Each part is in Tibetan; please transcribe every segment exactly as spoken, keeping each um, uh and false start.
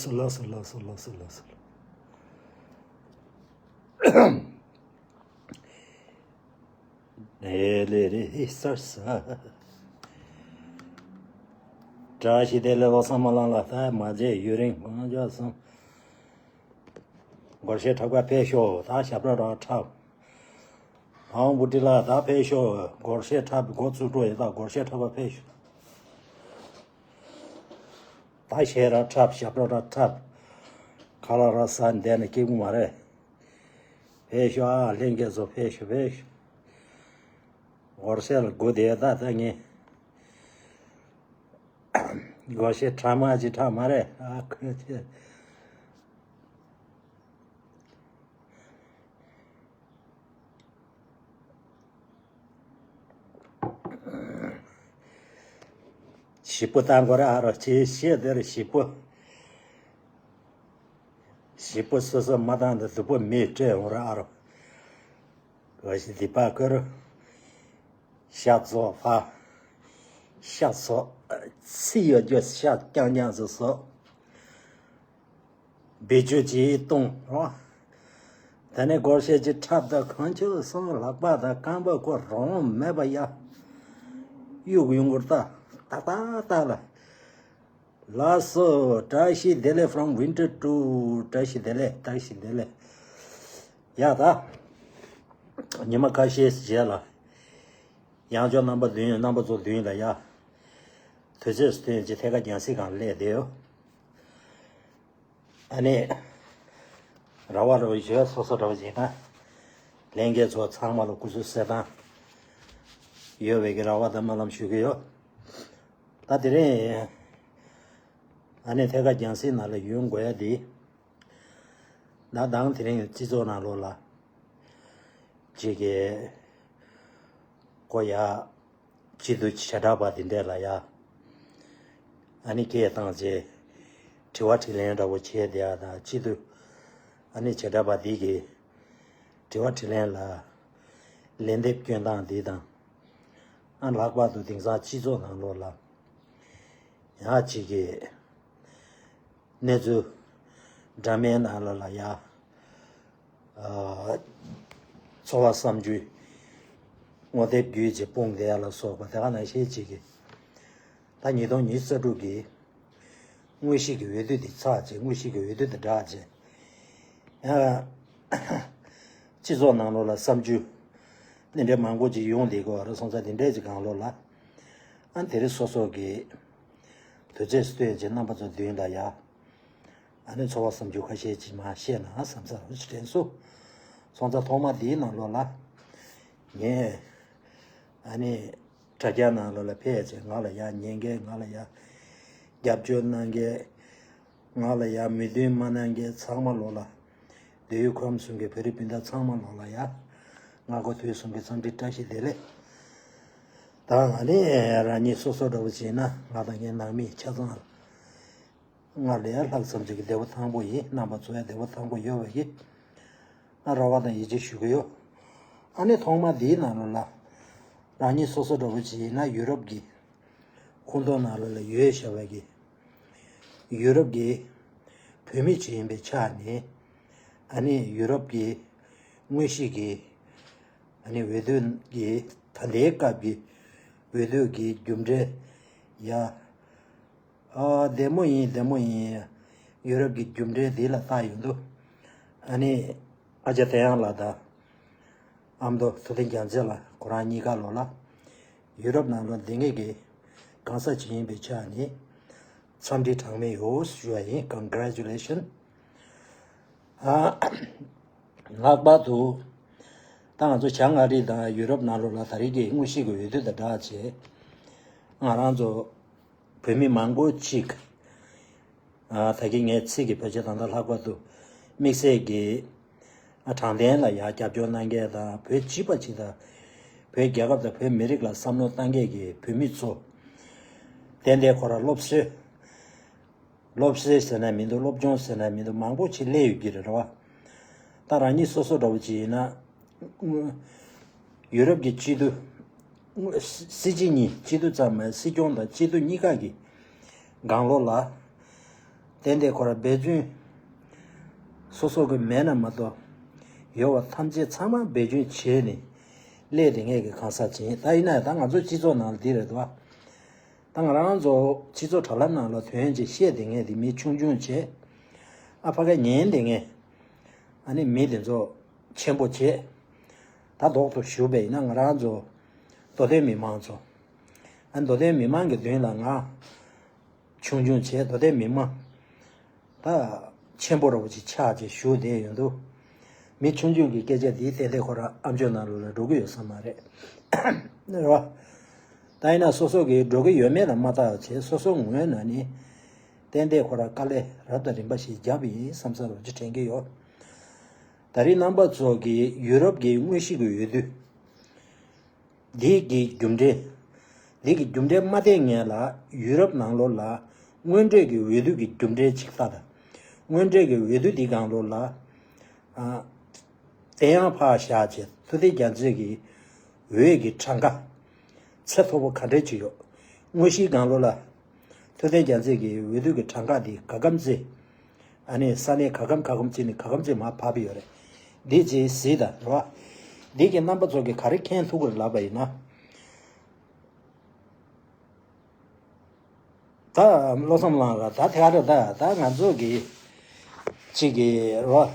སོ་ལགས་སོ་ལགས་སོ་ལགས་སོ་ལགས་སོ། ཨེ་ལེ་རེ་ཧི་སར་ས། བཀྲ་ཤིས་བདེ་ལེགས། བློ་བཟང་སྨོན་ལམ་ལགས། ད་མ་མཇལ་ཡུན་རིང་། དཀོན་མཆོག་གསུམ། སྒོར་གཞས་འཁྲབ་ག་ཕེབས་ཤོག་ད་ཞབས་བྲོ་རང་འཁྲབ། ཨང་བུ་ཏི་ལགས་ད་ཕེབས་ཤོག་སྒོར་གཞས་འཁྲབ་འགོ་བཙུགས་འགྲོ་ཡིན། ད་སྒོར་གཞས་འཁྲབ་ག་ཕེབས་ཤོག་ད་གཞས་རང་འཁྲབ། ཞབས་བྲོ་རང་འཁྲབ། ཁ་ལག་རང་ཟ། འདས་ནས་སྐྱིད་པོ་མ་རེད། ཕེབས་ཤོག་ཨ་ལྷན་རྒྱས་ཚོ་ཕེབས་ཤོག་ཕེབས་ཤོག་སྒོར་གཞས་ལ་སྒུག་བསྡད་ད་ལྟ་ངས། སྒོར་གཞས་འཁྲབ་མ་ཅིག་འཁྲབ་མ་རེད། ཨ་ཁུ་ཆེ། ཞིབ་པོ་བཏང་དགོས་རེད་ཨ་རོ། ཅེས་བཤད་དེར་ཞིབ་པོ། ཞིབ་པོ་སོ་སོ་མ་བཏང་ན་སྡུག་པོ་མིས་སྤྲད་འོང་ར་ཨ་རོ། ག་ཞིག་འདི་པ་ཀོ་རོ། ཤ་ཚོ་ཕ། ཤ་ཚོ། ཚི་ཡོད་རྒྱུ་ཤ་རྐྱང་རྐྱང་ཚོ་ཚོ། བེད་སྤྱོད་ཅིག་གཏོང་རོགས། ད་ནས་སྒོར་གཞས་ཅིག་འཁྲབ་ད་གང་ཆོག་སོང་ལག་པ་དང་རྐང་པ་ཁོ་རང་མེད་པ་ཡ། གཡུག་ཡོང་གུར་ད་ཏག་ཏག་ཏག་ལ། ལགས་སོ། བཀྲ་ཤིས་བདེ་ལེགས་from winter to། བཀྲ་ཤིས་བདེ་ལེགས། བཀྲ་ཤིས་བདེ་ལེགས། ཡ་ད། ཉི་མ་ཁ་ཤས་རྗེས་ལ། ཡང་བསྐྱར་རྣམ་པ་བདུན། རྣམ་པ་ཚོ་བདུན་ལ་ཡ། དུས་ཚོད་སྟོན་གྱི་ཐད་ཀ་རྒྱང་སྲིང་སྒང་སླེབས་བསྡད་ཡོད། ཨ་ནི། ར་བ་ར་བ་ཞོལ་སོ་སོ་འདྲ་བོ་ཞིག་ན། ལྷན་རྒྱས་ཚོ་ཚང་མ་ལ་སྐུ་གཟུགས་གསལ་ཐང་ཡོད་པའི་གི་རེ་བ་དང་སྨོན་ལམ་ཞུ་གི་ཡོད། ད་དེ་རིང་། ཨ་ནི་ཐད་ཀ་རྒྱང་སྲིང་ནང་ལ་ཡོང་དགོས་ཡ་དེ། ད་དང་དེ་རིང་སྤྱི་ཚོགས་ནང་ལོགས་ལ། ཅིག་གི། ཀོ་ཡ། སྤྱི་འཐུས་བྱེ་བྲག་པ་དེ་འདྲས་ལ་ཡ། ཨ་ནི་སྐད་བཏང་རྗེས། དྲི་བ་དྲིས་ལན་འདྲ་བོ་བྱས་བསྡད་ཡ་དང་སྤྱི་འཐུས། ཨ་ནི་བྱེ་བྲག་པ་དེ་གིས། དྲི་བ་དྲིས་ལན་ལ། ལན་འདེབས་སྐྱོན་སྟངས་དེ་དང་། ཨ་ལྷག་པར་དུ་དེང་སང་སྤྱི་ཚོགས་ནང་ལོགས་ལ། ཡ་གཅིག་གི། གནས་ཚུལ་འདྲ་མིན་ནང་ལོགས་ལ་ཡ། ཨ། འཚོ་བ་བསམ་རྒྱུ། ངོ་དེབ་བརྒྱུད་ཅིག་སྤུངས་བསྡད་ཡ་ལ་སོགས་པ་དེ་ག་ནང་བཞིན་ཅིག་གི། ད་ཉིས་སྟོང་ཉི་ཤུ་རྩ་དྲུག་གི། དངོས་གཞི་གི་འོས་བསྡུ་དེ་ཚར་རྗེས། དངོས་གཞི་གི་འོས་བསྡུ་དང་སྦྲགས་རྗེས། ཡང་། སྤྱི་ཚོགས་ནང་ལོགས་ལ་བསམ་རྒྱུ། འདི་འདྲའི་མང་པོ་ཅིག་ཡོང་བསྡད་ཀྱི་ཡོད་རེད། སོང་ཙང་དེ་འདྲའི་ཅིག་སྒང་ལོགས་ལ། ཨ་དེ་རིང་སོ་སོ་གི། དུས་ཚོད་སྟོན་བྱས་རྣམ་པ་ཚོ་མདུན་ལ་ཡ། ཨ་ནི་འཚོ་བ་བསམ་རྒྱུ་ཁ་ཤས་ཅིག་མར་བཤད་ན་བསམ་ས་རུ་ཅིག་དྲན་སོང་། སོང་ཙང་ཐོག་མ་འདིའི་ནང་ལོགས་ལ། ངས། ཨ་ནི། དྲ་རྒྱ་ནང་ལོགས་ལ་ཕེབས་བྱས་ང་ལ་ཡ་ཉན་མཁན། ང་ལ་ཡ། རྒྱབ་སྐྱོར་གནང་མཁན། ང་ལ་ཡ་མོས་མཐུན་མ་གནང་མཁན་ཚང་མ་ལོགས་ལ། འདོད་ཡོན་ཁམས་གསུམ་གྱི་བོད་རིགས་སྤུན་ཟླ་ཚང་མ་ལོགས་ལ་ཡ། སྔ་དགོང་དུས་གསུམ་གྱི་འཚམས་འདྲི་བཀྲ་ཤིས་བདེ་ལེགས། ད་ང་ནི་རང་ཉིད་སོ་སོ་འདྲ་བོ་བྱས་ན་ང་དང་ངའི་ནང་མི་ཆ་ཚང་ལ། སྔར་ལས་ཡང་ལྷག་བསམ་ཅིག་གི་བདེ་པོ་ཐང་པོ་ཡིན། རྣམ་པ་ཚོ་ཡང་བདེ་པོ་ཐང་པོ་ཡོད་པའི་གི། ང་རེ་བ་དང་ཡིད་ཆེས་ཞུ་གི་ཡོད། ཨ་ནི་ཐོག་མ་འདིའི་ནང་ལོགས་ལ། རང་ཉིད་སོ་སོ་འདྲ་བོ་ཅིག་ཡིན་ན་ཡུ་རོབ་ཀྱི་ཁོངས་གཏོགས་ནང་ལོགས་ལ་ཡོད་བཞག་པའི་གི། ཡུ་རོབ་ཀྱི་བུད་མེད་ཅིག་ཡིན་པའི་ཆ་ནས། ཨ་ནི་ཡུ་རོབ་ཀྱི་དངོས་གཞི་གི། ཨ་ནི་འོས་བསྡུ་གི་ད་ལྟའི་སྐབས་ཀྱི་འོས་བསྡུ་གི་རྒྱུ་འབྲས་ཡ། ཨ། བདེ་མོ་ཡིན། བདེ་མོ་ཡིན། ཡུ་རོབ་ཀྱི་རྒྱུ་འབྲས་འདི་ལ་ལྟ་ཡོང་དུས། ཨ་ནི། ཨ་ཅག་བསྟན་དབྱངས་ལགས་དང་། ཨ་མདོ་ཐུབ་བསྟན་རྒྱལ་མཚན་ལགས་ཁོ་རང་གཉིས་ཀ་ལོགས་ལ། ཡུ་རོབ་ནང་ལོགས་བསྡད་མཁན་གྱི་གང་ཟག་ཅིག་ཡིན་པའི་ཆ་ནས། འཚམས་འདྲི་གྲངས་མེད་ཡོད་ཞུ་བ་ཡིན། Congratulation། ཨ། ལྷག་པར་དུ། ད་ང་ཚོ་བྱང་ཨ་རི་དང་ཡུ་རོབ་ནང་ལོགས་ལ་ད་རེས་ཀྱི་དངོས་གཞི་གི་འོས་བསྡུ་དང་སྦྲགས་བྱས། ང་རང་ཚོ་བོད་མི་མང་པོ་ཅིག་ཨ། ད་གིན་ངས་ཚིག་གི་བོད་ཆས་དང་། ད་ལྷག་པར་དུ་དམིགས་བསལ་གྱི། ཨ། དྲང་བདེན་ལ་ཡང་རྒྱབ་སྐྱོར་གནང་མཁན་དང་། བོད་སྤྱི་པ་ཅིག་དང་། བོད་རྒྱལ་ཁབ་དང་བོད་མི་རིགས་ལ་བསམ་བློ་བཏང་མཁན་གྱི་བོད་མི་ཚོ། ཏན་ཏན་ཁོ་རང་སློབ་གསོའི། སློབ་གསོ་ཟེར་ན་མི་འདུག་སློབ་སྦྱོང་ཟེར་ན་མི་འདུག་མང་པོ་ཅིག་སླེབས་ཡོད་ཀྱི་རེད་བ། ད་རང་ཉིད་སོ་སོ་འདྲ་བོ་ཅིག་ཡིན་ན། ཡུ་རོབ་ཀྱི་སྤྱི་འཐུས། སྲིད་སྤྱི་གཉིས། སྤྱི་འཐུས་ཙམ་མ་ཡིན། སྲིད་སྐྱོང་དང་སྤྱི་འཐུས་གཉིས་ཀ་གི་སྒང་ལོགས་ལ། ཏན་ཏན་ཁོ་ར་འབད་བརྩོན་སོ་སོ་གི་མེད་ན་མ་གཏོགས་ཡོད་པ་ཐམས་ཅད་ཚང་མ་འབད་བརྩོན་བྱས་ནས་སླེབས་དེ་ངས་གི་གང་ཟག་ཅིག་ཡིན། ད་ཡིན་ན་ཡང་ད་ང་ཚོ་སྤྱི་ཚོགས་ནང་ལ་འདི་རེད་དོ། ད་ང་རང་ཚོ་སྤྱི་ཚོགས་དྲ་ལམ་ནང་ལ་དོན་ཅིག་བཤད་དེ་ངས་དེ་མི་ཆུང་ཆུང་བྱས། ཨ་ཕ་ག་ཉན་དེ་ངས་ཨ་ནི་མི་དེ་ཚོ་ཆེན་པོ་བྱས། ད་རྡོག་ཏུ་ཞུ་བས་ཡིན་ན་ང་རང་ཚོ་མདོ་སྟོད་མི་མང་ཚོ། ཨ་མདོ་སྟོད་མི་མང་གི་མདུན་ལ་ང་ཆུང་ཆུང་བྱས། མདོ་སྟོད་མི་མང་ད་ཆེན་པོ་ར་བོ་ཅིག་ཆགས་ཅེས་ཞུ་བསྡད་ཡོད་འདུག་མི་ཆུང་ཆུང་གི་སྐད་ཆ་དེའི་ཏན་ཏན་ཁོ་རང་ཨམ་ཅོག་ནང་ལོགས་ལ་འགྲོ་གི་ཡོད་ས་མ་རེད། རེད་བ། ད་ཡིན་ན་སོ་སོ་གི་འགྲོ་གི་ཡོད་མེད་ལ་མ་བལྟ་བ་བྱས་སོ་སོ་ངོས་ནས་ནི་ཏན་ཏན་ཁོ་རང་དཀའ་ལས་རབ་དང་རིམ་པ་ཞིག་བརྒྱབ་ཡིན་བསམ་ས་ར་བོ་ཅིག་དྲན་གི་ཡོད། ད་རེས་རྣམ་པ་ཚོ་གི་ཡུ་རོབ་ཀྱི་དངོས་གཞི་གི་འོས་བསྡུ། འདི་གི་རྒྱུ་འབྲས། འདི་གི་རྒྱུ་འབྲས་མ་བལྟས་སྔོན་ལ་ཡུ་རོབ་ནང་ལོགས་ལ་སྔོན་འགྲོའི་གི་འོས་བསྡུ་གི་རྒྱུ་འབྲས་ཅིག་ལྟ་དང་། སྔོན་འགྲོའི་གི་འོས་བསྡུ་འདི་སྒང་ལོགས་ལ། ཨ། དེ་ཡང་ཕར་བཞག་བྱས་ཐུབ་བསྟན་རྒྱ་མཚོས་ཀྱི་འོས་ཀྱི་གྲངས་ཀ་ཚད་མཐོ་པོ་ག་འདྲས་ཅིག་ཡོད། དངོས་གཞིའི་སྒང་ལོགས་ལ་ཐུབ་བསྟན་རྒྱ་མཚོས་ཀྱི་འོས་བསྡུ་གི་གྲངས་ཀ་འདི་ག་གམ་ཙི། ཨ་ནི་ས་གནས་ག་གམ་ག་གམ་ཙི་ནས་ག་གམ་ཙི་མར་བབས་ཡོད་རེད། འདི་ཅིག་གཟིགས་དང་རེད་བ། འདི་གི་རྣམ་པ་ཚོ་གི་ག་རེ་མཁྱེན་ཐུབ་ཀྱི་རེད་ལབ་པ་ཡིན་ན། ད་བློ་བཟང་ལགས་ལ་ད་དེ་ག་རེ་ད་ད་ང་ཚོ་གི་གཅིག་གི་རོ།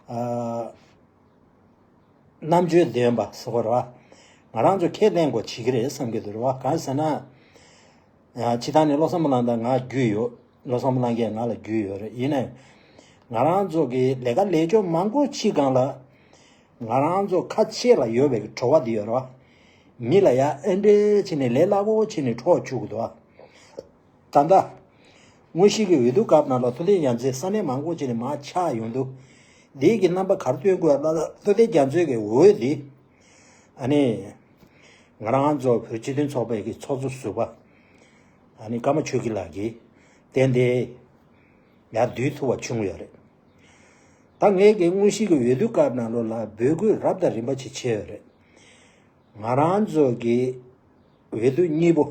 ཨ། རྣམ་དཔྱོད་ལྡན་པ་ཟེར་བ་རོ། ང་རང་ཚོ་ཁས་ལེན་དགོས་བྱེད་ཀྱི་རེད་བསམ་གྱི་འདུག་རོ། གང་ཟེར་ན། ཨ། སྤྱིར་བཏང་ནས་བློ་བཟང་ལགས་དང་ང་རྒྱུས་ཡོད། བློ་བཟང་ལགས་ཀྱིས་ང་ལ་རྒྱུས་ཡོད་རེད། ཡིན་ནའི། ང་རང་ཚོ་གི་ལས་ཀ་ལས་ཕྱོགས་མང་པོ་ཅིག་སྒང་ལ། ང་རང་ཚོ་ཁ་ཆེ་ལ་ཡོད་པའི་བྲོ་བ་འདི་ཡོད་རེད་བ། མི་ལ་ཡ་ཨེ་འདྲས་བྱས་ནས་ལས་སླ་པོ་བྱས་ནས་འཕྲོག་བཅུག་གི་འདུག་བ། ད་ལྟ། དངོས་གཞི་གི་འོས་བསྡུ་སྐབས་ནང་ལ་ཐུབ་བསྟན་རྒྱ་མཚོས་ས་གནས་མང་པོ་བྱས་ནས་མར་ཆགས་ཡོང་འདུག་འདི་གི་རྣམ་པ་ག་རེ་སྟོན་དགོས་ལ་ཐུབ་བསྟན་རྒྱ་མཚོའི་གི་འོས་འདི། ཨ་ནི། ང་རང་ཚོ་བོད་སྤྱི་མཐུན་ཚོགས་པའི་གི་ཚོགས་གཙོ་ཟུར་པ། ཨ་ནི་ཀརྨ་ཆོས་སྐྱིད་ལགས་ཀྱིས་ཏན་ཏན་ཡར་བསྡུ་ཐུབ་པ་བྱུང་ཡོད་རེད། ད་ངས་ཀྱི་དངོས་གཞི་གི་འོས་བསྡུ་སྐབས་ནང་ལོགས་ལ་འབོད་སྐུལ་རབ་དང་རིམ་པ་ཅིག་བྱས་ཡོད་རེད། ང་རང་ཚོ་གི་འོས་བསྡུ་གཉིས་པོ།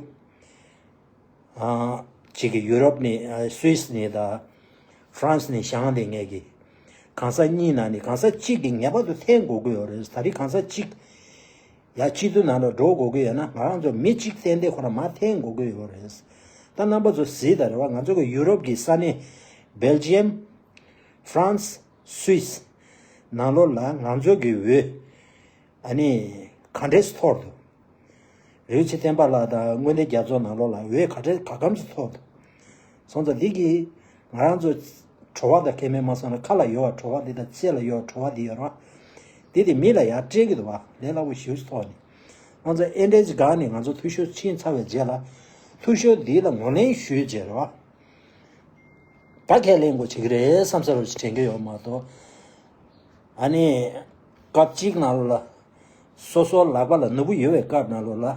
ཨ། གཅིག་གི་ཡུ་རོབ་ནས་ཨ། སུད་སི་ནས་དང་ཧྥ་རན་སི་ནས་བཞེངས་ཏེ་ངས་ཀྱི་གང་ཟག་གཉིས་ནང་ནས་གང་ཟག་གཅིག་གིས་ངེས་པར་དུ་འཐེན་དགོས་ཀྱི་ཡོད་རེད། ད་རེས་གང་ཟག་གཅིག་ཡ་སྤྱི་འཐུས་ནང་ལ་འགྲོ་དགོས་ཀྱི་ཡོད་ན་ང་རང་ཚོ་མི་གཅིག་ཏན་ཏན་ཁོ་རང་མར་འཐེན་དགོས་ཀྱི་ཡོད་རེད། ད་རྣམ་པ་ཚོ་གཟིགས་དང་རེད་བ། ང་ཚོ་གི་ཡུ་རོབ་ཀྱི་ས་གནས་སྦེལ་ཇི་ཡམ། ཧྥ་རན་སི། སུད་སི། ནང་ལོགས་ལ་ང་ཚོ་གི་འོས། ཨ་ནི། ག་འདྲས་སུ་འཐོར་འདུག་རིན་པོ་ཆེ་བསྟན་པ་ལགས་དང་དངོས་གནས་རྒྱ་མཚོ་ནང་ལོགས་ལ་འོས་ག་འདྲས་ག་གམ་སུ་འཐོར་འདུག་སོང་ཙང་འདི་གིས་ང་རང་ཚོ་བྲོ་བ་དང་ཁེ་མེད་མ་སོང་ན་ཁ་ལ་ཡོད་བ་བྲོ་བ་འདི་དང་ལྕེ་ལ་ཡོད་བ་བྲོ་བ་འདི་ཡོད་རེད་བ། འདི་དེ་མི་ལ་ཡར་སྤྲད་ཀྱི་འདུག་བ། ལས་སླ་པོ་ཞེ་པོ་ཞིག་ཐོག་ནས། ང་ཚོ་ཨེ་འདྲས་ཅིག་སྒང་ནས་ང་ཚོ་འཐུས་ཤོར་ཕྱིན་ཚར་བའི་རྗེས་ལ། འཐུས་ཤོར་འདི་ལ་ངོས་ལེན་ཞུས་རྗེས་རེད་བ། ད་ཁས་ལེན་དགོས་བྱེད་ཀྱི་རེད་བསམ་ས་རུ་ཞིག་དྲན་གྱི་ཡོད་མ་གཏོགས། ཨ་ནི། སྐབས་གཅིག་ནང་ལོགས་ལ། སོ་སོ་ལག་པ་ལ་ནོར་བུ་ཡོད་པའི་སྐབས་ནང་ལོགས་ལ།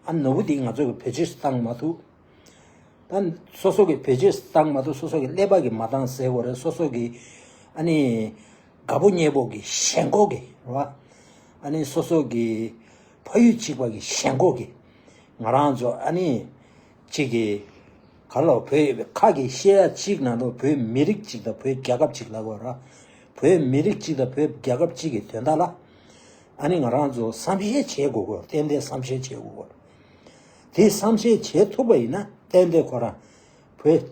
ཨ་ནོར་བུ་དེ་ང་ཚོ་གི་བེད་སྤྱོད་བཏང་མ་ཐུབ། ད་སོ་སོ་གི་བེད་སྤྱོད་བཏང་མ་ཐུབ། སོ་སོ་གི་ཀླད་པ་གི་མ་བཏང་ཟེར་དགོས་རེད། སོ་སོ་གི་ཨ་ནི། དགའ་པོ་ཉེ་པོ་གི་ཞེན་ཁོག་གི་རེད་བ། ཨ་ནི་སོ་སོ་གི་ཕ་ཡུལ་གཅིག་པ་གི་ཞེན་ཁོག་གི། ང་རང་ཚོ་ཨ་ནི་གཅིག་གི་ག་ལ་བོད་ཡོད་པའི་ཁ་གི་བཤད་ཡ་གཅིག་ནང་དུ་བོད་མི་རིགས་གཅིག་དང་བོད་རྒྱལ་ཁབ་གཅིག་ལབ་དགོས་ར། བོད་མི་རིགས་གཅིག་དང་བོད་རྒྱལ་ཁབ་གཅིག་གི་དོན་དག་ལ་ཨ་ནི་ང་རང་ཚོ་བསམ་ཤེས་བྱེད་དགོས་དགོས། ཏན་ཏན་བསམ་ཤེས་བྱེད་དགོས་དགོས། དེ་བསམ་ཤེས་བྱེད་ཐུབ་པ་ཡིན་ན་ཏན་ཏན་ཁོ་རང་བོད་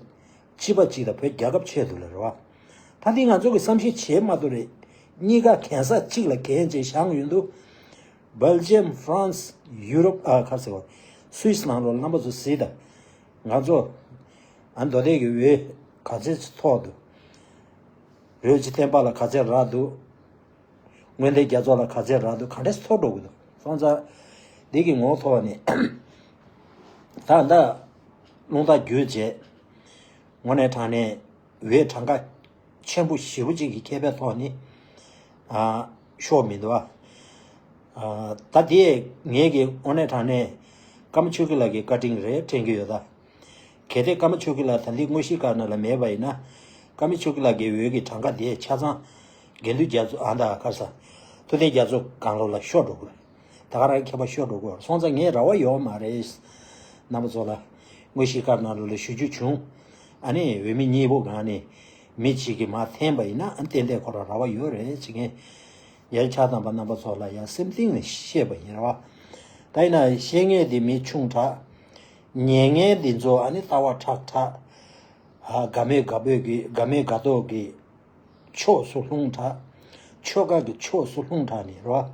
སྤྱི་པ་གཅིག་དང་བོད་རྒྱལ་ཁབ་ཆེད་དུ་ལ་རེད་བ། ད་དེ་ང་ཚོ་གི་བསམ་ཤེས་བྱེད་མ་ཐུབ་རེད། གཉིས་ཀ་གན་ས་གཅིག་ལ་གན་བྱས་བཞག་ཡོད་འདུག་སྦེལ་ཇི་ཡམ། ཧྥ་རན་སི། ཡུ་རོབ། ཨ། ག་ཟེར་བ། སུད་སི་ནང་ལོགས་རྣམ་པ་ཚོ་གཟིགས་དང་། ང་ཚོ་ཨ་མདོ་སྟོད་ཀྱི་འོས་ག་ཚད་ཅིག་ཐོག་འདུག་རིན་པོ་ཆེ་བསྟན་པ་ལ་ག་ཚད་རག་འདུག་དངོས་གནས་རྒྱ་མཚོ་ལ་ག་ཚད་རག་འདུག་ག་འདྲས་ཐོག་འགྲོ་གི་འདུག་སོང་ཙང་འདི་གི་ངོ་ཐོག་ནས་ད་ལྟ་རླུང་རྟ་བརྒྱུད་བྱས། དངོས་གནས་དྲང་གནས་འོས་གྲངས་ཀ་ཆེན་པོ་ཞེ་པོ་ཅིག་གི་ཁེ་ཕན་ཐོག་ནས་ཨ་ཤོར་མི་འདུག་ཨ། ཨ། ད་དེ་ངས་ཀྱི་དངོས་གནས་དྲང་གནས་ཀརྨ་ཆོས་སྐྱིད་ལགས་ཀྱི་བཀའ་དྲིན་རེད་དྲན་གྱི་ཡོད་ད། གལ་ཏེ་ཀརྨ་ཆོས་སྐྱིད་ལགས་ད་ལྟའི་དངོས་གཞིའི་བཀའ་ནང་ལ་མེད་པ་ཡིན་ན། ཀརྨ་ཆོས་སྐྱིད་ལགས་ཀྱི་འོས་ཀྱི་གྲངས་ཀ་དེ་ཆ་ཚང་དགེ་འདུན་རྒྱ་མཚོ། ཨ། ད་ག་རེ་ཟ། ཐུབ་བསྟན་རྒྱ་མཚོ་སྒང་ལོགས་ལ་ཤོར་འགྲོ་གི་རེད། ད་ག་རང་ཁྱད་པར་ཤོར་འགྲོ་གི་རེད། སོང་ཙང་ངས་རེ་བ་ཡོད་མ་རེད། རྣམ་པ་ཚོ་ལ་དངོས་གཞིའི་སྐབས་ནང་ལོགས་ལ་ཞུ་རྒྱུ་བྱུང་། ཨ་ནི་འོས་མི་གཉིས་པོ་སྒང་ནས་མི་གཅིག་གིས་མར་འཐེན་པ་ཡིན་ན་ཨ་ཏན་ཏན་ཁོ་རང་ར་བ་ཡོད་རེད་ཅེས་ངས་ཡར་ཆ་ཚང་པ་རྣམ་པ་ཚོ་ལ་ཡར་སེམས་གཏིང་ནས་བཤད་པ་ཡིན་ར་བ། ད་ཡིན་ན་བཤད་མཁན་དེ་མི་ཆུང་དྲགས། ཉན་མཁན་དེ་ཚོ་ཨ་ནི་ལྟ་བ་ཁྲག་ཁྲག་ཨ་དགའ་མོས་དགའ་འབོད་ཀྱི་དགའ་མོས་དགའ་མདོག་གི་ཕྱོགས་སུ་ལྷུང་དྲགས། ཆོལ་ཁ་གི་ཕྱོགས་སུ་ལྷུང་དྲགས་ནས་ར་བ།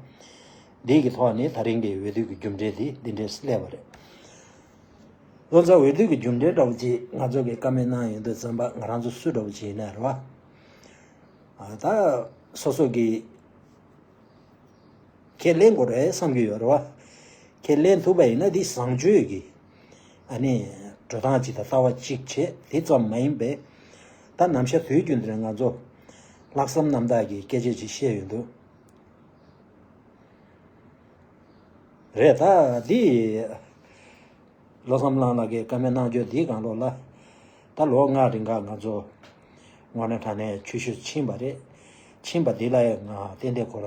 འདི་གི་ཐོག་ནས་ད་རིང་གི་འོས་བསྡུ་གི་རྒྱུ་འབྲས་དེ་འདི་འདྲས་སླེབས་པ་རེད། ལོ་ཙཱ་འོས་བསྡུ་གི་རྒྱུ་འབྲས་འདྲ་བོ་ཅིག་ང་ཚོ་གི་བཀའ་མོལ་གནང་ཡོང་དུས་ཙམ་པ་ང་རང་ཚོ་སུ་འདྲ་བོ་ཅིག་ཡིན་ན་རེད་བ། ཨ་ད་སོ་སོ་གི་ཁས་ལེན་དགོས་རེད་བསམ་གྱི་ཡོད་རེད་བ། ཁས་ལེན་ཐུབ་པ་ཡིན་ན་འདི་བཟང་སྤྱོད་ཀྱི་ཨ་ནི་འགྲོ་སྟངས་ཅིག་དང་ལྟ་བ་གཅིག་བྱེད་དེ་ཙམ་མ་ཡིན་པའི་ད་ནམ་ཞག་དུས་རྒྱུན་དུ་ང་ཚོ་ལྷག་བསམ་རྣམ་དག་གི་སྐད་ཆ་ཅིག་བཤད་ཡོང་དུས། རེད་ད་འདི། ལོ་བསམ་གླང་ལགས་ཀྱིས་བཀའ་མོལ་གནང་རྒྱུ་འདིའི་སྒང་ལོགས་ལ། ད་ལོ་ལྔ་རིང་ག་ང་ཚོ་དངོས་གནས་དྲང་གནས་ཆོས་ཞུ་ཕྱིན་པ་རེད། ཕྱིན་པ་འདི་ལ་ཡང་ང་ཏན་ཏན་ཁོ་ར་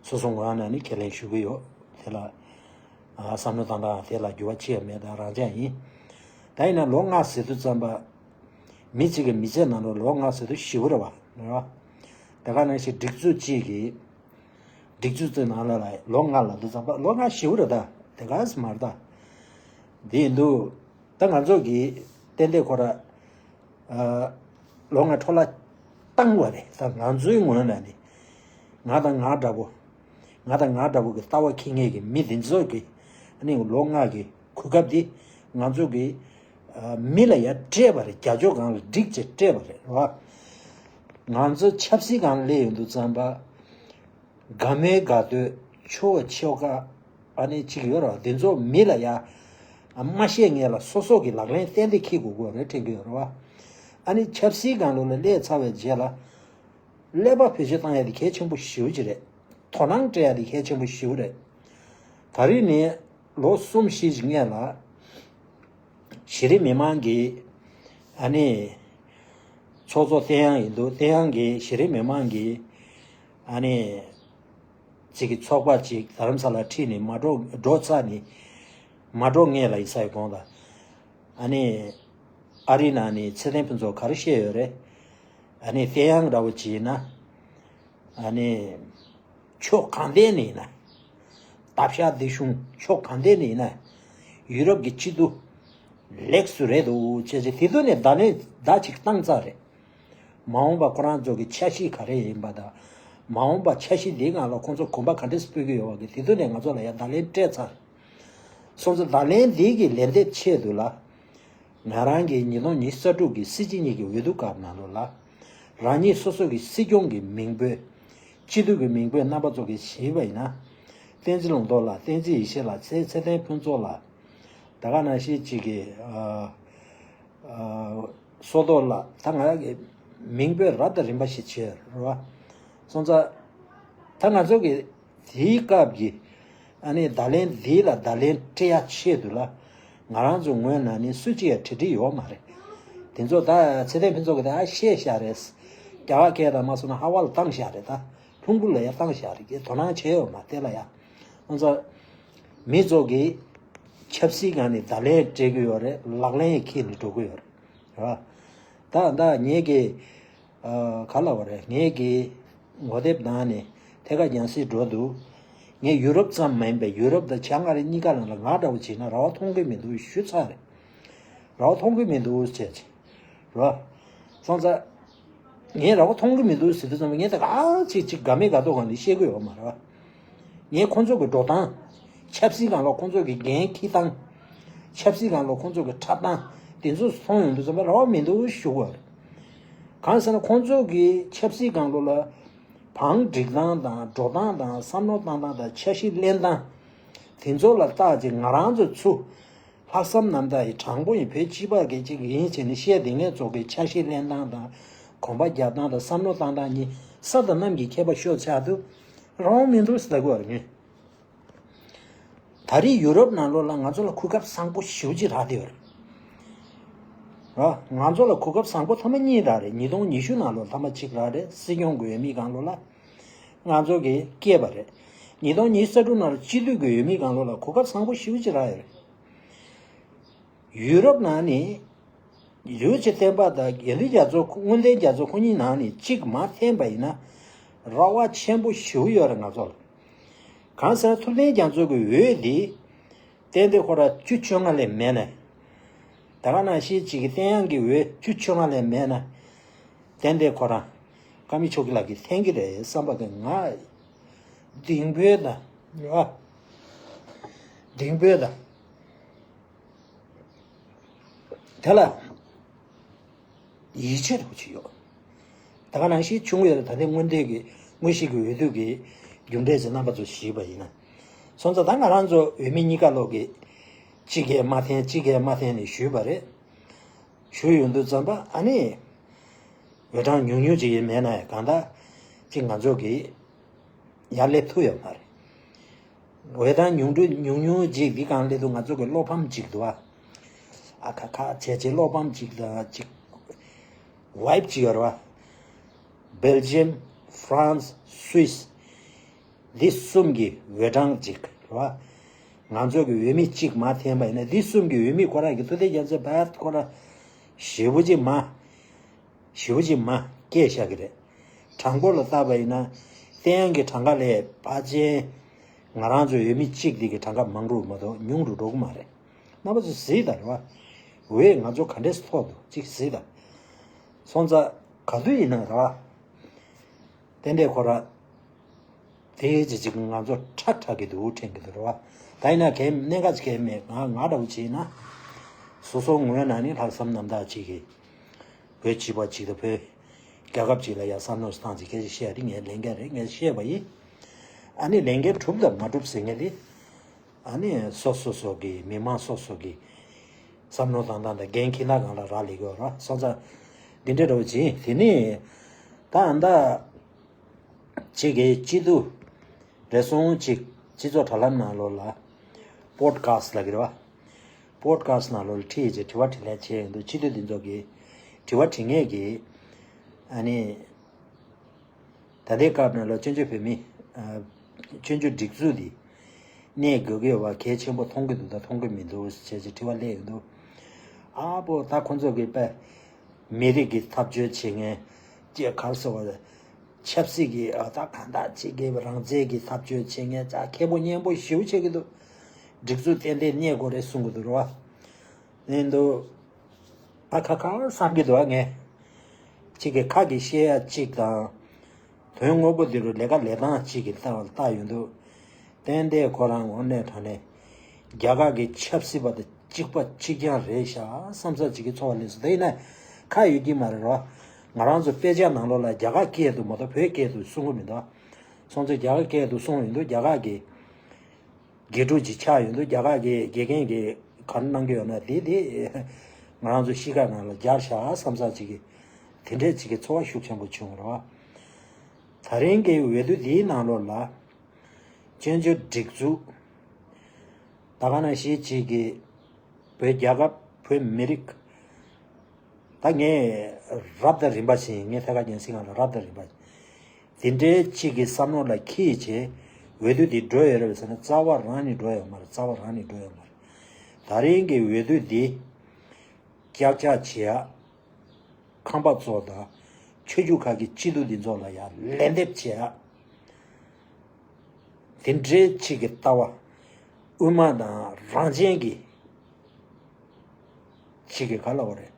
སོ་སོ་ངོས་ནས་ནི་ཁས་ལེན་ཞུ་གི་ཡོད། དེ་ལ་ཨ་བསམ་བློ་བཏང་སྟངས་དེ་ལ་འགྱུར་བ་ཅི་ཡང་མེད། ད་རང་འཇགས་ཡིན། ད་ཡིན་ན་ལོ་ལྔ་ཟེར་དུས་ཙམ་པ་མི་གཅིག་གི་མི་ཚེ་ནང་ལོགས་ལོ་ལྔ་ཟེར་དུས་ཞེ་པོ་རེད་བ། རེད་བ། དེ་ག་ནང་བཞིན་སྒྲིག་འཛུགས་གཅིག་གིས། སྒྲིག་འཛུགས་དེ་ནང་ལ་ལ་ལོ་ལྔ་ལ་དུས་ཙམ་པ་ལོ་ལྔ་ཞེ་པོ་རེད་ད། དེ་ག་ཟེ་མ་རེད་ད། དེ་ཡིན་དུས་ད་ང་ཚོ་གིས་ཏན་ཏན་ཁོ་ར་ཨ་ལོ་ལྔ་འཕྲོ་བརླག་བཏང་བ་རེད། ད་ང་ཚོའི་ངོས་ནས་ནི་ང་དང་ང་འདྲ་པོ་ང་དང་ང་འདྲ་པོ་གི་ལྟ་བ་འཁྱེར་མཁན་གྱི་མི་དེ་ཚོ་གི་ཨ་ནི་ལོ་ལྔ་གི་གོ་སྐབས་དེ་ང་ཚོ་གི་ཨ་མི་ལ་ཡ་སྤྲད་པ་རེད། རྒྱ་ཕྱོགས་སྒང་ལ་སྒྲིག་ཅིག་སྤྲད་པ་རེད་ར། ང་ཚོ་ཆབ་སྲིད་སྒང་སླེབས་ཡོང་དུས་ཙམ་པ། དགའ་མོས་དགའ་འདོད་ཆོ་ཆོ་ག་ཨ་ནི་གཅིག་ཡོད་ར། དེ་ཚོ་མི་ལ་ཡ་མ་བཤད་ངེས་ལ་སོ་སོ་གི་ལག་ལེན་ཏན་ཏན་འཁྱེར་དགོས་དགོས་རེད་དྲན་གྱི་ཡོད་ར་བ། ཨ་ནི་ཆབ་སྲིད་སྒང་ལོགས་ལ་སླེབས་ཚར་བའི་རྗེས་ལ་ཀླད་པ་བེད་སྤྱོད་བཏང་ཡ་དེ་གལ་ཆེན་པོ་ཞེ་པོ་ཅིག་རེད། དོ་སྣང་སྤྲད་ཡ་དེ་གལ་ཆེན་པོ་ཞེ་པོ་རེད། ད་རེས་ནས་ལོ་གསུམ་བཞི་ཅིག་སྔོན་ལ་གཞི་རིམ་མི་མང་གི་ཨ་ནི་ཚོགས་གཙོ་བསྟན་དབྱངས་ཡིན་འདུག་བསྟན་དབྱངས་ཀྱིས་གཞི་རིམ་མི་མང་གི་ཨ་ནི་ཅིག་གི་ཚོགས་པ་ཅིག་རྡ་རམ་ས་ལ་ཁྲིད་ནས་མ་འགྲོ་འགྲོ་ཚར་ནས་མ་འགྲོ་སྔོན་ལ་ཡིན་ས་ཡི་གོང་ལ་ཨ་ནི་ཨ་རི་ནང་ནས་ཚེ་བརྟན་ཕུན་ཚོགས་ག་རེ་བཤད་ཡོད་རེད། ཨ་ནི་བསྟན་དབྱངས་འདྲ་བོ་ཅིག་ཡིན་ན། ཨ་ནི། ཕྱོགས་གང་ཐད་ནས་ཡིན་ན། སྟབས་ཤ་འདི་གཞུང་ཕྱོགས་གང་ཐད་ནས་ཡིན་ན། ཡུ་རོབ་ཀྱི་སྤྱི་འཐུས་ལེགས་སུ་རེད་འདུག་ཅེས་ཅེས་དེ་དོན་ནས་བརྡ་ལན་བརྡ་ཅིག་བཏང་ཚར་རེད། མ་འོངས་པ་ཁོ་རང་ཚོ་གི་འཆར་གཞི་ག་རེ་ཡིན་པ་དང་། མ་འོངས་པ་འཆར་གཞི་འདིའི་ནང་ལ་ཁོང་ཚོ་གོམ་པ་ག་འདྲས་སྤོས་ཀྱི་ཡོད་པ་གི་དེ་དོན་ནས་ང་ཚོ་ལ་ཡང་བརྡ་ལན་སྤྲད་ཚར། སོང་ཙང་བརྡ་ལན་འདི་གི་ལན་འདེབས་ཆེད་དུ་ལ། ང་རང་གིས་ཉིས་སྟོང་ཉི་ཤུ་རྩ་དྲུག་གི་སྲིད་སྤྱི་གཉིས་ཀྱི་འོས་བསྡུ་སྐབས་ནང་ལོགས་ལ། རང་ཉིད་སོ་སོ་གི་སྲིད་སྐྱོང་གི་མིང་འབོད། སྤྱི་འཐུས་ཀྱི་མིང་འབོད་རྣམ་པ་ཚོ་གིས་ཞུས་པ་ཡིན་ན། བསྟན་འཛིན་ལུང་རྟོགས་ལགས། བསྟན་འཛིན་ཡེ་ཤེས་ལགས། ཚེ་ཚེ་བརྟན་ཕུན་ཚོགས་ལགས། ད་ག་ནང་བཞིན་གཅིག་གི་ཨ་ཨ་བསོད་རྡོར་ལགས། ད་ང་གི་མིང་འབོད་རབ་དང་རིམ་པ་ཞིག་བྱས་རེད་བ། སོང་ཙང་ད་ང་ཚོ་གི་དེའི་སྐབས་ཀྱི་ཨ་ནི་བརྡ་ལན་འདི་ལ་བརྡ་ལན་སྤྲད་ཡ་ཆེད་དུ་ལ་ང་རང་ཚོ་ངོས་ནས་ནི་སུ་གཅིག་ཡང་གྲ་སྒྲིག་ཡོད་མ་རེད། དེ་ཚོ་ད་ཚེ་བརྟན་ཕུན་ཚོགས་ཀྱིས་ད་བཤད་བཞག་རེད། རྒྱ་གར་སྐད་དང་མ་སོང་ན་ཧ་ཝ་ལ་བཏང་བཞག་རེད། ད་ལྷུན་པོ་ལ་ཡང་བཏང་བཞག་རེད། དོ་སྣང་བྱས་ཡོད་མ་རེད་དེ་ལ་ཡང་། ང་ཚོ་མི་ཚོ་གིས་ཆབ་སྲིད་སྒང་ནས་བརྡ་ལན་སྤྲད་ཀྱི་ཡོད་རེད། ལག་ལེན་ཡང་འཁྱེར་ནས་འགྲོ་གི་ཡོད་རེད། རེད་བ། ད་ད་ངེད་ཀྱིས་ཨ་ག་ལབ་པ་རེད། ངེད་ཀྱིས་ངོ་དེབ་ནང་ནས་ཐད་ཀར་རྒྱང་སྲིང་འགྲོ་འདུག་ངས་ཡུ་རོབ་ཙམ་མ་ཡིན་པའི་ཡུ་རོབ་དང་བྱང་ཨ་རི་གཉིས་ཀ་ནང་ལ་ང་འདྲ་བོ་བྱས་ན་ར་བ་མཐོང་གི་མི་འདུག་ཞུས་ཚར་རེད། ར་བ་མཐོང་གི་མི་འདུག་བྱས་ཅིག་ར། སོང་ཙང་། ངས་ར་བ་མཐོང་གི་མི་འདུག་ཟེར་དུས་ཙམ་པ་ངས་ད་ག་ཅིག་ཅིག་དགའ་མོས་དགའ་མདོག་གང་ལ་བཤད་གི་ཡོད་མ་རེད་བ། ངས་ཁོང་ཚོ་གི་འགྲོ་སྟངས། ཆབ་སྲིད་སྒང་ལ་ཁོང་ཚོ་གི་འགན་འཁྱེར་སྟངས། ཆབ་སྲིད་སྒང་ལ་ཁོང་ཚོ་གི་འཁྲབ་སྟངས་དེ་ཚོ་མཐོང་ཡོང་དུས་ཙམ་པ་ར་བ་མི་འདུག་ཞུ་གི་ཡོད་རེད། གང་ཟེར་ན་ཁོང་ཚོ་གི་ཆབ་སྲིད་སྒང་ལོགས་ལ་བང་སྒྲིག་སྟངས་དང་འགྲོ་སྟངས་དང་བསམ་བློ་བཏང་སྟངས་དང་འཆར་གཞི་ལེན་སྟངས་དེ་ཚོ་ལ་བལྟས་ཚེ་ང་རང་ཚོ་ཚུར། ལྷག་བསམ་རྣམ་དག་ཡིས་དྲང་པོ་ཡིན། བོད་སྤྱི་པ་སྒེར་གཅིག་ཡིན་བྱས་ནས་བཤད་དེ་ངས་ཚོ་གི་འཆར་གཞི་ལེན་སྟངས་དང་གོམ་པ་རྒྱབ་སྟངས་དང་བསམ་བློ་བཏང་སྟངས་གཉིས་ས་དང་གནམ་གྱི་ཁྱད་པར་ཤོར་ཆགས་དུས་རང་དབང་མི་འདུག་ཟེར་དགོས་པ་རེད། ད་རེས་ཡུ་རོབ་ནང་ལོགས་ལ་ང་ཚོ་ལ་གོ་སྐབས་བཟང་པོ་ཞེ་པོ་ཅིག་རག་བསྡད་ཡོད་རེད། ར། ང་ཚོ་ལ་གོ་སྐབས་བཟང་པོ་ཐོག་མ་གཉིས་རག་རེད། ཉིས་སྟོང་ཉི་ཤུ་ནང་ལོགས་ཐོག་མ་གཅིག་རག་རེད། སྲིད་སྐྱོང་གི་འོས་མི་སྒང་ལོགས་ལ་ང་ཚོ་གིས་སྐྱེས་པ་རེད། ཉིས་སྟོང་ཉི་ཤུ་རྩ་དྲུག་ནང་ལ་སྤྱི་འཐུས་ཀྱི་འོས་མི་སྒང་ལོགས་ལ་གོ་སྐབས་བཟང་པོ་ཞེ་པོ་ཅིག་རག་ཡོད་རེད། ཡུ་རོབ་ནང་ནས་ ཡུལ་གྱི་བསྟན་པ་དང་དགེ་འདུན་རྒྱ་མཚོ་དངོས་ལྡན་རྒྱ་མཚོ་ཁོ་གཉིས་ནང་ནས་གཅིག་མ་འཐེན་པ་ཡིན་ན་རེ་བ་ཆེན་པོ་ཞེ་པོ་ཡོད་རེད་ང་ཚོ་ལ། གང་ཟེར་ན་ཐུབ་བསྟན་རྒྱ་མཚོ་གི་འོས་འདི་ཏན་ཏན་ཁོ་རང་བཅུ་བཅོ་ལྔ་ལས་མེད་ནས། ད་ག་ནང་བཞིན་གཅིག་གི་བསྟན་ཡང་གི་འོས་བཅུ་བཅོ་ལྔ་ལས་མེད་ན། ཏན་ཏན་ཁོ་རང་ཀ་མི་ཆོ་གི་ལག་གི་འཐེན་གི་རེད་བསམ་པ་གི་ང་གདིང་པོའི་ད་ཨ་གདིང་པོའི་ད་དེ་ལ། ཡིད་ཆེས་རུ་ཆེ་ཡོད། ད་ག་ནང་བཞིན་ཆུང་ངུ་ཡོད་ད་ལྟའི་མངོན་འདོད་ཀྱི་མངོན་ཤེས་ཀྱི་འོས་བསྡུ་གི་རྒྱུ་འབྲས་ཀྱི་རྣམ་པ་ཚོ་ཞིག་པ་ཡིན་ན། སོང་ཙང་ད་ང་རང་ཚོ་འོས་མི་གཉིས་ཀ་ལོག་གི་གཅིག་གིས་མ་འཐེན་གཅིག་གིས་མ་འཐེན་ནས་ཞུས་པ་རེད། ཞུས་ཡོང་དུས་ཙམ་པ་ཨ་ནི་འོས་གྲངས་ཉུང་ཉུང་ཅིག་ཡིན་མེད་ན་ཡང་གང་ལྟར་གཅིག་ང་ཚོ་གི་ཡར་སླེབས་ཐུབ་ཡོད་མ་རེད། འོས་གྲངས་ཉུང་འགྲོ་ཉུང་ཉུང་ཅིག་འདི་གང་སླེབས་འདུག་ང་ཚོ་གི་བློ་ཕམ་ཅིག་འདུག་ཨ། ཨ་ཁ་ཁ་བྱས་བྱས་བློ་ཕམ་ཅིག་དང་ཅིག་ཝའིབ་ཅིག་ཡོད་རེད་བ། Belgium, France, Swiss འདི་གསུམ་གྱི་འོས་གྲངས་ཅིག་རེད་བ། ང་ཚོ་གི་འོས་མི་གཅིག་མ་འཐེན་པ་ཡིན་ན་འདི་གསུམ་གྱི་འོས་མི་ཁོ་རང་གི་ཐུབ་བསྟན་རྒྱ་མཚོ་བར་ཁོ་རང་ཞེ་པོ་ཅིག་མ། ཞེ་པོ་ཅིག་མ་སྐད་བཞག་གི་རེད། གྲངས་འབོར་ལ་བལྟས་པ་ཡིན་ན་བསྟན་ཡང་གི་གྲངས་ཀ་ལས་ཕལ་ཆེར་ང་རང་ཚོའི་འོས་མི་གཅིག་འདི་གི་གྲངས་ཀ་མང་རུ་མ་གཏོགས་ཉུང་རུ་འགྲོ་གི་མ་རེད། རྣམ་པ་ཚོ་གཟིགས་དང་རེད་བ། འོས་ང་ཚོ་ག་འདྲས་ཐོག་ཏུ་གཅིག་གཟིགས་དང་། སོང་ཙང་ག་དུས་ཡིན་ན་རེད་བ། ཏན་ཏན་ཁོ་རང་དེའི་རྗེས་ཅིག་ང་ཚོ་ཁྲག་ཁྲག་གི་འདུག་དྲན་གི་འདུག་རེད་བ། ད་ཡིན་ན་གལ་གནད་འགག་ཅིག་གལ་མེད་ང་ང་འདྲ་བོ་བྱས་ན། སོ་སོ་ངོས་ནས་ནི་ལྷག་བསམ་རྣམ་དག་ཅིག་གིས། བོད་སྤྱི་པ་ཅིག་དང་བོད་རྒྱལ་ཁབ་ཅིག་ལ་ཡ་བསམ་བློ་བཏང་ཅིག་སྐད་ཆ་བཤད་ཡ་དེ་ངས་ལས་འགན་རེད་ངས་བཤད་པ་ཡིན། ཨ་ནི་ལས་འགན་གྲུབ་དང་མ་གྲུབ་ཟེར་མཁན་དེ། ཨ་ནི་སོ་སོ་སོ་གི་མི་མང་སོ་སོ་གི་བསམ་བློ་བཏང་སྟངས་དང་འགན་འཁྱེར་སྟངས་སྒང་ལ་རག་ལས་ཀྱི་ཡོད་རེད་སོང་ཙང་། འདི་འདྲ་འདྲ་བོ་ཅིག་ཡིན། དེ་ནི་ད་ཨ་མདའ་ཅིག་གི་སྐྱིད་སྡུག་རེ་ཟུང་ཅིག་སྤྱི་ཚོགས་དྲ་ལམ་ནང་ལོགས་ལ་པོ་ཌི་ཁ་སི་ཊི་ལབ་ཀྱི་རེད་བ། པོ་ཌི་ཁ་སི་ཊི་ནང་ལོགས་ལ་ཁྲིད་ཡིག་ཅིག་དྲི་བ་དྲིས་ལན་བྱས་ཡོང་དུས་སྤྱི་འཐུས་འདི་ཚོ་གིས་དྲི་བ་དྲི་མཁན་གྱིས་ཨ་ནི། ད་ལྟའི་སྐབས་ནང་ལ་བཙན་བྱོལ་བོད་མི། ཨ། བཙན་བྱོལ་སྒྲིག་འཛུགས་འདི་གནས་དགོས་ཀྱི་ཡོད་པ་གལ་ཆེན་པོ་མཐོང་གི་འདུག་ད་མཐོང་གི་མི་འདུག་ཅེས་ཅེས་དྲི་བ་སླེབས་ཡོང་འདུག་ཨ་པོ་ད་ཁོ་ཚོ་གི་པས་མི་རིགས་ཀྱི་འཐབ་རྩོད་བྱེད་མཁན་ཅེས་ག་རེ་ཟེར་བ་ཆབ་སྲིད་ཀྱི་ཨ་ད་གང་ལྟར་ཅིག་གི་རང་བཙན་གྱི་འཐབ་རྩོད་བྱེད་མཁན་ཅག་མཁས་པོ་སྙན་པོ་ཞེ་པོ་བྱེད་ཀྱི་འདུག་སྒྲིག་འཛུགས་ཏན་ཏན་གནས་དགོས་རེད་གསུང་གི་འདུག་རེད་བ། ཨེ་འདུག་ཨ་ཁ་ཁ་བསམ་གྱི་འདུག་ཨ་ངས། གཅིག་གི་ཁ་གི་བཤད་ཡ་གཅིག་དང་། དོན་དངོས་པོ་འདི་རུ་ལས་ཀ་ལས་སྟངས་གཅིག་གི་ལྟ་བ་ལྟ་ཡོང་དུས། ཏན་ཏན་ཁོ་རང་དངོས་གནས་དྲང་གནས་རྒྱ་གར་གྱི་ཆབ་སྲིད་པ་དང་གཅིག་པ་གཅིག་རྐྱང་རེད་ཤག་བསམ་ས་གཅིག་གི་ཚོར་བ་སླེབས་སོང་། དེ་ཡིན་ན་ཁ་ཡོད་ཀྱི་མ་རེད་རོ། ང་རང་ཚོ་དཔེ་ཆ་ནང་ལོགས་ལ་རྒྱ་གར་སྐད་དུ་མ་གཏོགས་བོད་སྐད་དུ་གསུང་གི་མི་འདུག་སོང་ཙང་རྒྱ་གར་སྐད་དུ་གསུང་ཡོང་དུས་རྒྱ་གར་གྱི་དགེ་ཕྲུག་ཅིག་ཆགས་ཡོང་དུས་རྒྱ་གར་གྱི་དགེ་རྒན་གྱིས་ག་རེ་གནང་གི་ཡོད་ན་དེ་དེ་ང་རང་ཚོ་གཤིས་ཀ་ནང་ལ་སྦྱར་བཞག་བསམ་ས་ཅིག་གི་དེ་འདྲས་ཅིག་གི་ཚོར་བ་ཤུགས་ཆེན་པོ་བྱུང་རོ། ད་རིང་གི་འོས་བསྡུ་འདིའི་ནང་ལོགས་ལ་བཙན་བྱོལ་སྒྲིག་འཛུགས་ད་ག་ནང་བཞིན་ཅིག་གི་བོད་རྒྱལ་ཁབ་བོད་མི་རིགས། ད་ངས་རབ་དང་རིམ་པ་བཞིན་ངས་ཐད་ཀར་རྒྱང་སྲིང་ཁང་ལ་རབ་དང་རིམ་པ་དེ་འདྲའི་གཅིག་གི་བསམ་བློ་ལ་འཁྱེར་བྱས་འོས་བསྡུ་དེ་འགྲོ་ཡོད་རེད་པས་ཟེར་ན་རྩ་བ་རང་ནས་འགྲོ་ཡོད་མ་རེད། རྩ་བ་རང་ནས་འགྲོ་ཡོད་མ་རེད། ད་རིང་གི་འོས་བསྡུ་འདི་ཀྱག་ཀྱག་བྱེད་ཡ། ཁང་པ་ཚོ་དང་ཆོས་བརྒྱུད་ཁག་གི་སྤྱི་འཐུས་འདི་ཚོ་ལ་ཡང་ལན་འདེབས་བྱེད་ཡ། དེ་འདྲའི་གཅིག་གི་ལྟ་བ་དབུ་མ་དང་རང་བཙན་གྱི་གཅིག་གི་ག་ལ་བ་རེད།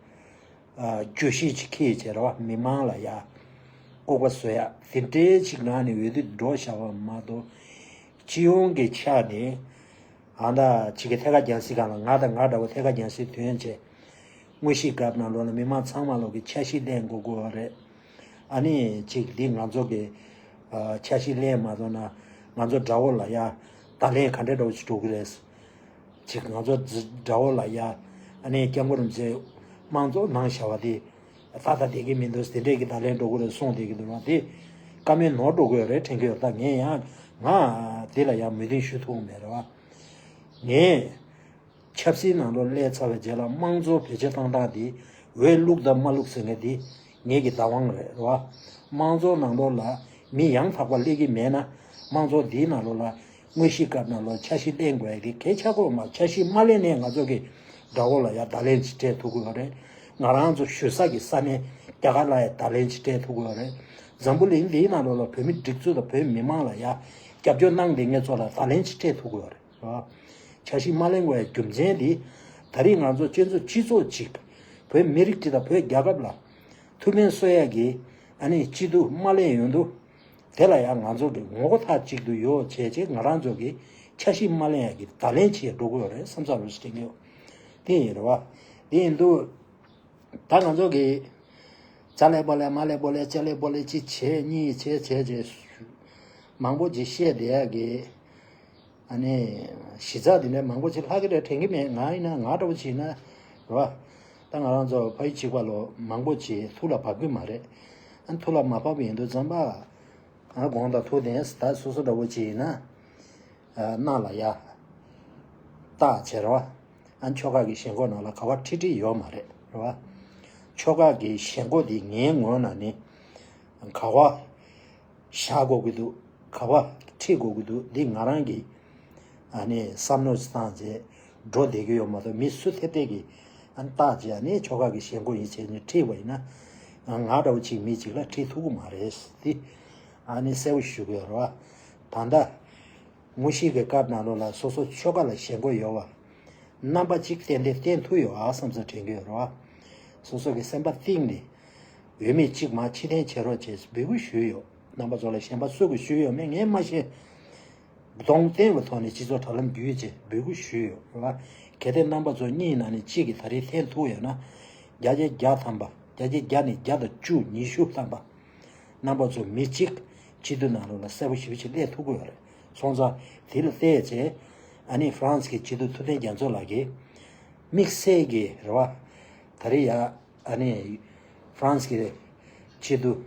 ཨ། བརྗོད་གཞི་གཅིག་འཁྱེར་བྱས་ར་བ་མི་མང་ལ་ཡ་ལྐུགས་པ་བཟོ་ཡ་དེ་འདྲའི་གཅིག་ངང་ནས་འོས་བསྡུ་འགྲོ་བཞག་པ་མ་གཏོགས་སྤྱི་ཡོངས་ཀྱི་ཆ་ནས་ཨ་ད་གཅིག་གི་ཐད་ཀར་རྒྱང་སྲིང་སྒང་ལ་ང་དང་ང་འདྲ་བོ་ཐད་ཀར་རྒྱང་སྲིང་ཐོན་བྱས། དངོས་གཞིའི་སྐབས་ནང་ལོགས་ལ་མི་མང་ཚང་མ་ལོག་གི་འཆར་གཞི་ལེན་དགོས་དགོས་པ་རེད། ཨ་ནི་གཅིག་འདི་ང་ཚོ་གི་ཨ་འཆར་གཞི་ལེན་མ་ཐུབ་ན་ང་ཚོ་དགྲ་བོ་ལ་ཡ་བརྡ་ལན་ག་འདྲ་འདྲ་བོ་ཞིག་འགྲོ་གི་རེད། གཅིག་ང་ཚོ་འཛི་དགྲ་བོ་ལ་ཡ་ཨ་ནི་སྐྱབས་མགོན་རིན་པོ་ཆེ་དམངས་གཙོ་གནང་བཞག་པ་དེ་ཏག་ཏག་བསྡད་ཀྱི་མི་འདུག་དེ་འདྲས་ཀྱི་བརྡ་ལན་འགྲོ་གི་རེད་གསུངས་བསྡད་ཀྱི་འདུག་ར་དེ་བཀའ་མོལ་ནོར་འགྲོ་གི་ཡོད་རེད་དྲན་གྱི་ཡོད། ད་ངས་ཡང་ང་དེ་ལ་ཡང་མོས་མཐུན་ཞུ་ཐུབ་མེད་རེད་བ། ངས། ཆབ་སྲིད་ནང་ལོགས་སླེབས་ཚར་བའི་རྗེས་ལ་དམངས་གཙོ་བེད་སྤྱོད་བཏང་སྟངས་འདི་འོས་བླུགས་དང་མ་བླུགས་ཟེར་མཁན་འདི་ངེད་ཀྱི་བདག་དབང་རེད་རེད་བ། དམངས་གཙོ་ནང་ལོགས་ལ་མི་ཡང་དག་པ་སླེབས་ཀྱི་མེད་ན་དམངས་གཙོ་འདིའི་ནང་ལོགས་ལ་དངོས་གཞིའི་སྐབས་ནང་ལོགས་འཆར་གཞི་ལེན་དགོས་ཡ་གི་གལ་ཆགས་ཀྱི་ཡོད་མ་རེད། འཆར་གཞི་མ་ལེན་ནའི་ང་ཚོ་གི་དགྲ་བོ་ལ་ཡ་བརྡ་ལན་ཅིག་སྤྲད་ཐུབ་ཀྱི་ཡོད་རེད། ང་རང་ཚོ་བཞུགས་ས་གི་ས་གནས་རྒྱ་གར་ལ་ཡང་བརྡ་ལན་ཅིག་སྤྲད་ཐུབ་ཀྱི་ཡོད་རེད། འཛམ་བུ་གླིང་འདིའི་ནང་ལོགས་ལ་བོད་མི་སྒྲིག་འཛུགས་དང་བོད་མི་མང་ལ་ཡང་རྒྱབ་སྐྱོར་གནང་བསྡད་མཁན་ཚོ་ལ་བརྡ་ལན་ཅིག་སྤྲད་ཐུབ་ཀྱི་ཡོད་རེད། རེད་བ། འཆར་གཞི་མ་ལེན་དགོས་ཡ་རྒྱུ་མཚན་འདི། ད་རེས་ང་ཚོ་སྤྱི་ཚོགས་སྤྱི་ཚོགས་གཅིག་བོད་མི་རིགས་གཅིག་དང་བོད་རྒྱལ་ཁབ་ལ་ཐུགས་ཕན་གསོ་ཡ་གི་ཨ་ནི་སྐྱིད་སྡུག་མ་ལེན་ཡོང་དུས། དེ་ལ་ཡང་ང་ཚོ་གི་ངོ་རྒོལ་མཐའ་གཅིག་ཏུ་ཡོད་བྱས་བྱས་ང་རང་ཚོ་གི་འཆར་གཞི་མ་ལེན་ཡ་གི་བརྡ་ལན་བྱེད་འགྲོ་གི་ཡོད་རེད་བསམ་ས་རུ་ཞིག་དྲན་གི་ཡོད། དེ་ཡིན་རེད་བ། དེ་ཡིན་དུས། ད་ང་ཚོ་གི་ཅ་ལེ་པོ་ལེ་མ་ལེ་པོ་ལེ་ཅ་ལེ་པོ་ལེ་ཅི་བྱེད་གཉིས་བྱེད་བྱེད་བྱེད། མང་པོ་ཅིག་བཤད་བསྡད་ཡ་གི། ཨ་ནི། གཞི་རྩ་འདི་ནས་མང་པོ་ཅིག་ལྷག་གི་རེད་དྲན་གི་མེད། ང་ཡིན་ན་ང་འདྲ་བོ་ཅིག་ཡིན་ན། རེད་བ། ད་ང་རང་ཚོ་ཕ་ཡུལ་གཅིག་པ་ལོ་མང་པོ་ཅིག་ཐུགས་ལ་བབས་གི་མ་རེད། ཨ་ཐུགས་ལ་མ་བབས་ཡིན་དུས་ཙམ་པ། ཨ་དགོངས་དག་ཐུགས་བདེན་ད་སོ་སོ་འདྲ་བོ་ཅིག་ཡིན་ན། ཨ་གནང་ལ་ཡ། རྟགས་བྱེད་རོ། ཨ་ཆོལ་ཁ་གི་ཞེན་ཁོག་ནང་ལ་ག་བ་ཁྲིད་ཁྲིད་ཡོད་མ་རེད་རེད་བ། ཆོལ་ཁ་གི་ཞེན་ཁོག་འདི་ངའི་ངོས་ནས་ནི་ག་བ་བཞག་དགོས་ཀྱི་འདུག་ག་བ་ཁྲིད་དགོས་ཀྱི་འདུག་འདི་ང་རང་གི་ཨ་ནི་བསམ་བློ་བཏང་རྗེས་འགྲོ་བསྡད་ཀྱི་ཡོད་མ་གཏོགས་མི་སུ་ཐེབས་ཐེབས་ཀྱི་ཨ་ནི་རྟགས་བྱས་ཨ་ནི་ཆོལ་ཁ་གི་ཞེན་ཁོག་ཡིན་བྱས་ནས་ཁྲིད་པ་ཡིན་ན་ང་འདྲ་བོ་གཅིག་མི་གཅིག་ལ་ཁྲིད་ཐུབ་ཀྱི་མ་རེད་འདི་ཨ་ནི་གསལ་པོ་ཞུ་དགོས་རེད་བ། ད་ལྟ། དངོས་གཞི་གི་སྐབས་ནང་ལོགས་ལ་སོ་སོ་ཆོལ་ཁ་ལ་ཞེན་ཁོག་ཡོད་བ། རྣམ་པ་གཅིག་ཏན་ཏན་བསྟན་ཐུབ་ཡོད་ཨ་བསམ་ཚུལ་དྲན་གྱི་ཡོད་རེད་བ། སོ་སོ་གི་སེམས་པ་གཏིང་ནས། འོས་མི་གཅིག་མ་ཕྱིར་འཐེན་བྱེད་རོགས་བྱེད་འབོད་སྐུལ་ཞུས་ཡོད། རྣམ་པ་ཚོ་ལ་གཞན་པ་སུ་གིས་ཞུས་ཡོད་མེད་ངས་མ་ཤེས། གདོང་བསྟན་པའི་ཐོག་ནས་སྤྱི་ཚོགས་དྲ་ལམ་བརྒྱུད་བྱས་འབོད་སྐུལ་ཞུས་ཡོད་རེད་བ། གལ་ཏེ་རྣམ་པ་ཚོ་གཉིས་ནང་ནས་གཅིག་གིས་ད་རེས་འཐེན་ཐུབ་ཡོད་ན། བརྒྱ་ཆ་བརྒྱ་ཐམ་པ་བརྒྱ་ཆ་བརྒྱ་ནས་བརྒྱ་དང་བཅུ་ཉི་ཤུ་ཐམ་པ། རྣམ་པ་ཚོ་མི་གཅིག་སྤྱི་འཐུས་ནང་ལོགས་ལ་གསལ་པོ་ཞེ་པོ་ཅིག་སླེབས་ཐུབ་ཀྱི་ཡོད་རེད། སོང་ཙང་དེ་ལ་བལྟས་བྱས་ཨ་ནི་ཧྥ་རན་སི་གི་སྤྱི་འཐུས་ཐུབ་བསྟན་རྒྱ་མཚོ་ལགས་ཀྱིས་དམིགས་བསལ་གྱི་རེད་བ། ད་རེས་ཡ་ཨ་ནི་ཧྥ་རན་སི་གི་སྤྱི་འཐུས་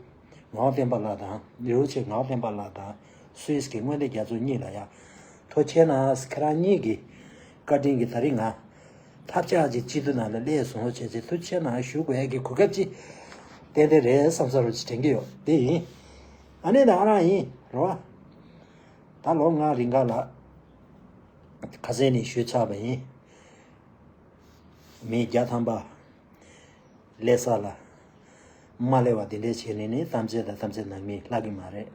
ངག་དབང་བསྟན་པ་ལགས་དང་ལིའུ་ཆེ་ངག་དབང་བསྟན་པ་ལགས་དང་སུད་སི་གི་དངོས་བདེ་རྒྱ་མཚོ་གཉིས་ལ་ཡ་ཐུགས་རྗེ་གནང་ཁྱེད་རང་གཉིས་ཀྱི་བཀའ་དྲིན་གྱིས་ད་རེས་ང་ཐབས་ཆག་ཅིག་སྤྱི་འཐུས་ནང་ལ་སླེབས་སོང་བྱས་ཚེ་ཐུགས་རྗེ་གནང་ཞུ་དགོས་ཡ་གི་གོ་སྐབས་ཅིག་ཏན་ཏན་རེད་བསམ་ས་རུ་ཅིག་དྲན་གྱི་ཡོད་དེ་ཡིན། ཨ་ནི་ད་ང་རང་ཡིན་རེད་བ། ད་ལོ་ལྔ་རིང་ག་ལ་ཁ་སང་ནས་ཞུས་ཚར་བ་ཡིན། མི་བརྒྱ་ཐམ་པ་སླེབས་ས་ལ་མ་སླེབས་པ་དེ་འདྲས་བྱས་ནས་ནི་གཏམ་བཤད་དང་གཏམ་བཤད་ནང་མི་ལྷག་གི་མ་རེད།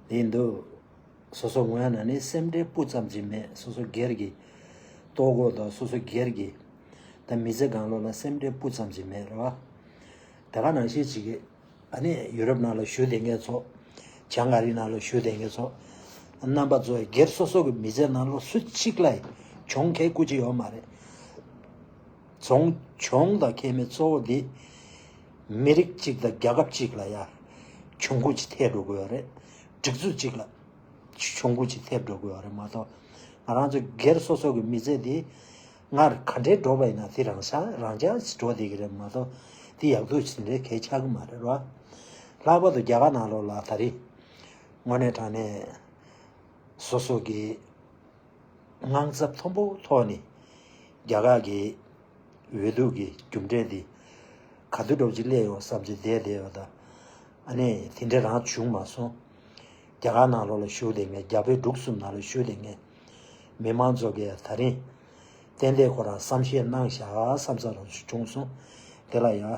དེ་ཡིན་དུས། སོ་སོ་ངོས་ནས་ནི་སེམས་ཁྲལ་སྤུ་ཙམ་ཅིག་མེད་སོ་སོ་སྒེར་གྱི་ལྟོ་གོས་དང་སོ་སོ་སྒེར་གྱི་ད་མི་ཚེ་སྒང་ལོགས་ལ་སེམས་ཁྲལ་སྤུ་ཙམ་ཅིག་མེད་རེད་བ། དེ་ག་ནང་བཞིན་ཅིག་གི་ཨ་ནི་ཡུ་རོབ་ནང་ལ་བཞུགས་བསྡད་མཁན་ཚོ། བྱང་ཨ་རི་ནང་ལ་བཞུགས་བསྡད་མཁན་ཚོ། རྣམ་པ་ཚོ་སྒེར་སོ་སོ་གི་མི་ཚེ་ནང་ལོགས་སུ་གཅིག་ལ་གྱོང་ཁེ་སྐུ་ཅི་ཡོད་མ་རེད། གྱོང་གྱོང་དང་ཁེ་མེད་གཙོ་བོ་འདི། མི་རིགས་གཅིག་དང་རྒྱལ་ཁབ་གཅིག་ལ་ཡ། གྱོང་གུད་ཅིག་ཐེབས་འགྲོ་གི་ཡོད་རེད། སྒྲིག་འཛུགས་གཅིག་ལ། གྱོང་གུད་ཅིག་ཐེབས་འགྲོ་གི་ཡོད་རེད་མ་གཏོགས། ང་རང་ཚོ་སྒེར་སོ་སོ་གི་མི་ཚེ་འདི། སྔར་ག་འདྲའི་འགྲོ་བ་ཡིན་ན་དེ་རང་ཤག་རང་འཇགས་ཤིག་འགྲོ་བསྡད་ཀྱི་རེད་མ་གཏོགས། དེ་ཡག་སྡུག་ཅིག་འདྲའི་གལ་ཆགས་ཀྱི་མ་རེད་རོ། ལྷག་པར་དུ་རྒྱ་གར་ནང་ལོགས་ལ་ད་རེས། དངོས་གནས་དྲང་གནས། སོ་སོ་གི་དངངས་འཚབ་མཐོན་པོ་ཐོག་ནས་རྒྱ་གར་གྱི་འོས་བསྡུ་གི་རྒྱུ་འབྲས་འདི་ག་དུས་འགྲོ་ཅིག་སླེབས་ཡོང་བསམ་ཚུལ་བསྡད་བསྡད་པ་དང་། ཨ་ནི་དེ་འདྲ་རང་བྱུང་མ་སོང་། རྒྱ་གར་ནང་ལོགས་ལ་བཞུགས་བསྡད་མཁན་རྒྱ་བལ་འབྲུག་གསུམ་ནང་ལ་བཞུགས་བསྡད་མཁན་མི་མང་ཚོ་གིས་ད་རིང་ཏན་ཏན་ཁོ་རང་བསམ་ཤེས་གནང་བཞག་བསམ་ས་རང་བྱུང་སོང་། དེ་ལ་ཡང་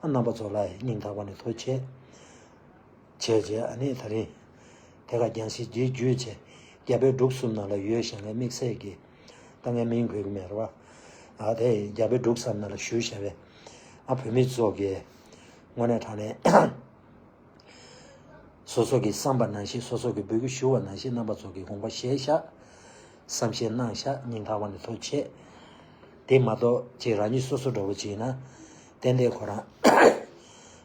རྣམ་པ་ཚོ་ལ་སྙིང་ཐག་པ་ནས་ཐུགས་རྗེ་ཆེ། བྱས་རྗེས་ཨ་ནི་ད་རིང་དེ་ག་རྒྱང་ཤེལ་རྗེས་བརྒྱུད་བྱས་རྒྱ་བལ་འབྲུག་གསུམ་ནང་ལ་ཡོད་བཞག་མཁན་དམིགས་བསལ་གྱི་ད་ངའི་མིང་འཁོད་ཀྱི་མེད་རེད་བ། ཨ་དེ་རྒྱ་བལ་འབྲུག་གསུམ་ནང་ལ་བཞུགས་བཞག་པའི་ཨ་བོད་མི་ཚོ་གི་དངོས་གནས་དྲང་གནས་སོ་སོ་གི་བསམ་པ་ནང་བཞིན་སོ་སོ་གི་འབོད་སྐུལ་ཞུ་བ་ནང་བཞིན་རྣམ་པ་ཚོ་གི་དགོངས་པ་བཞེས་ཤག་བསམ་ཤེས་གནང་ཤག་སྙིང་ཐག་པ་ནས་ཐུགས་རྗེ་ཆེ། དེ་མ་གཏོགས་ཅིག་རང་ཉིད་སོ་སོ་འདྲ་བོ་ཅིག་ཡིན་ན། ཏན་ཏན་ཁོ་རང་།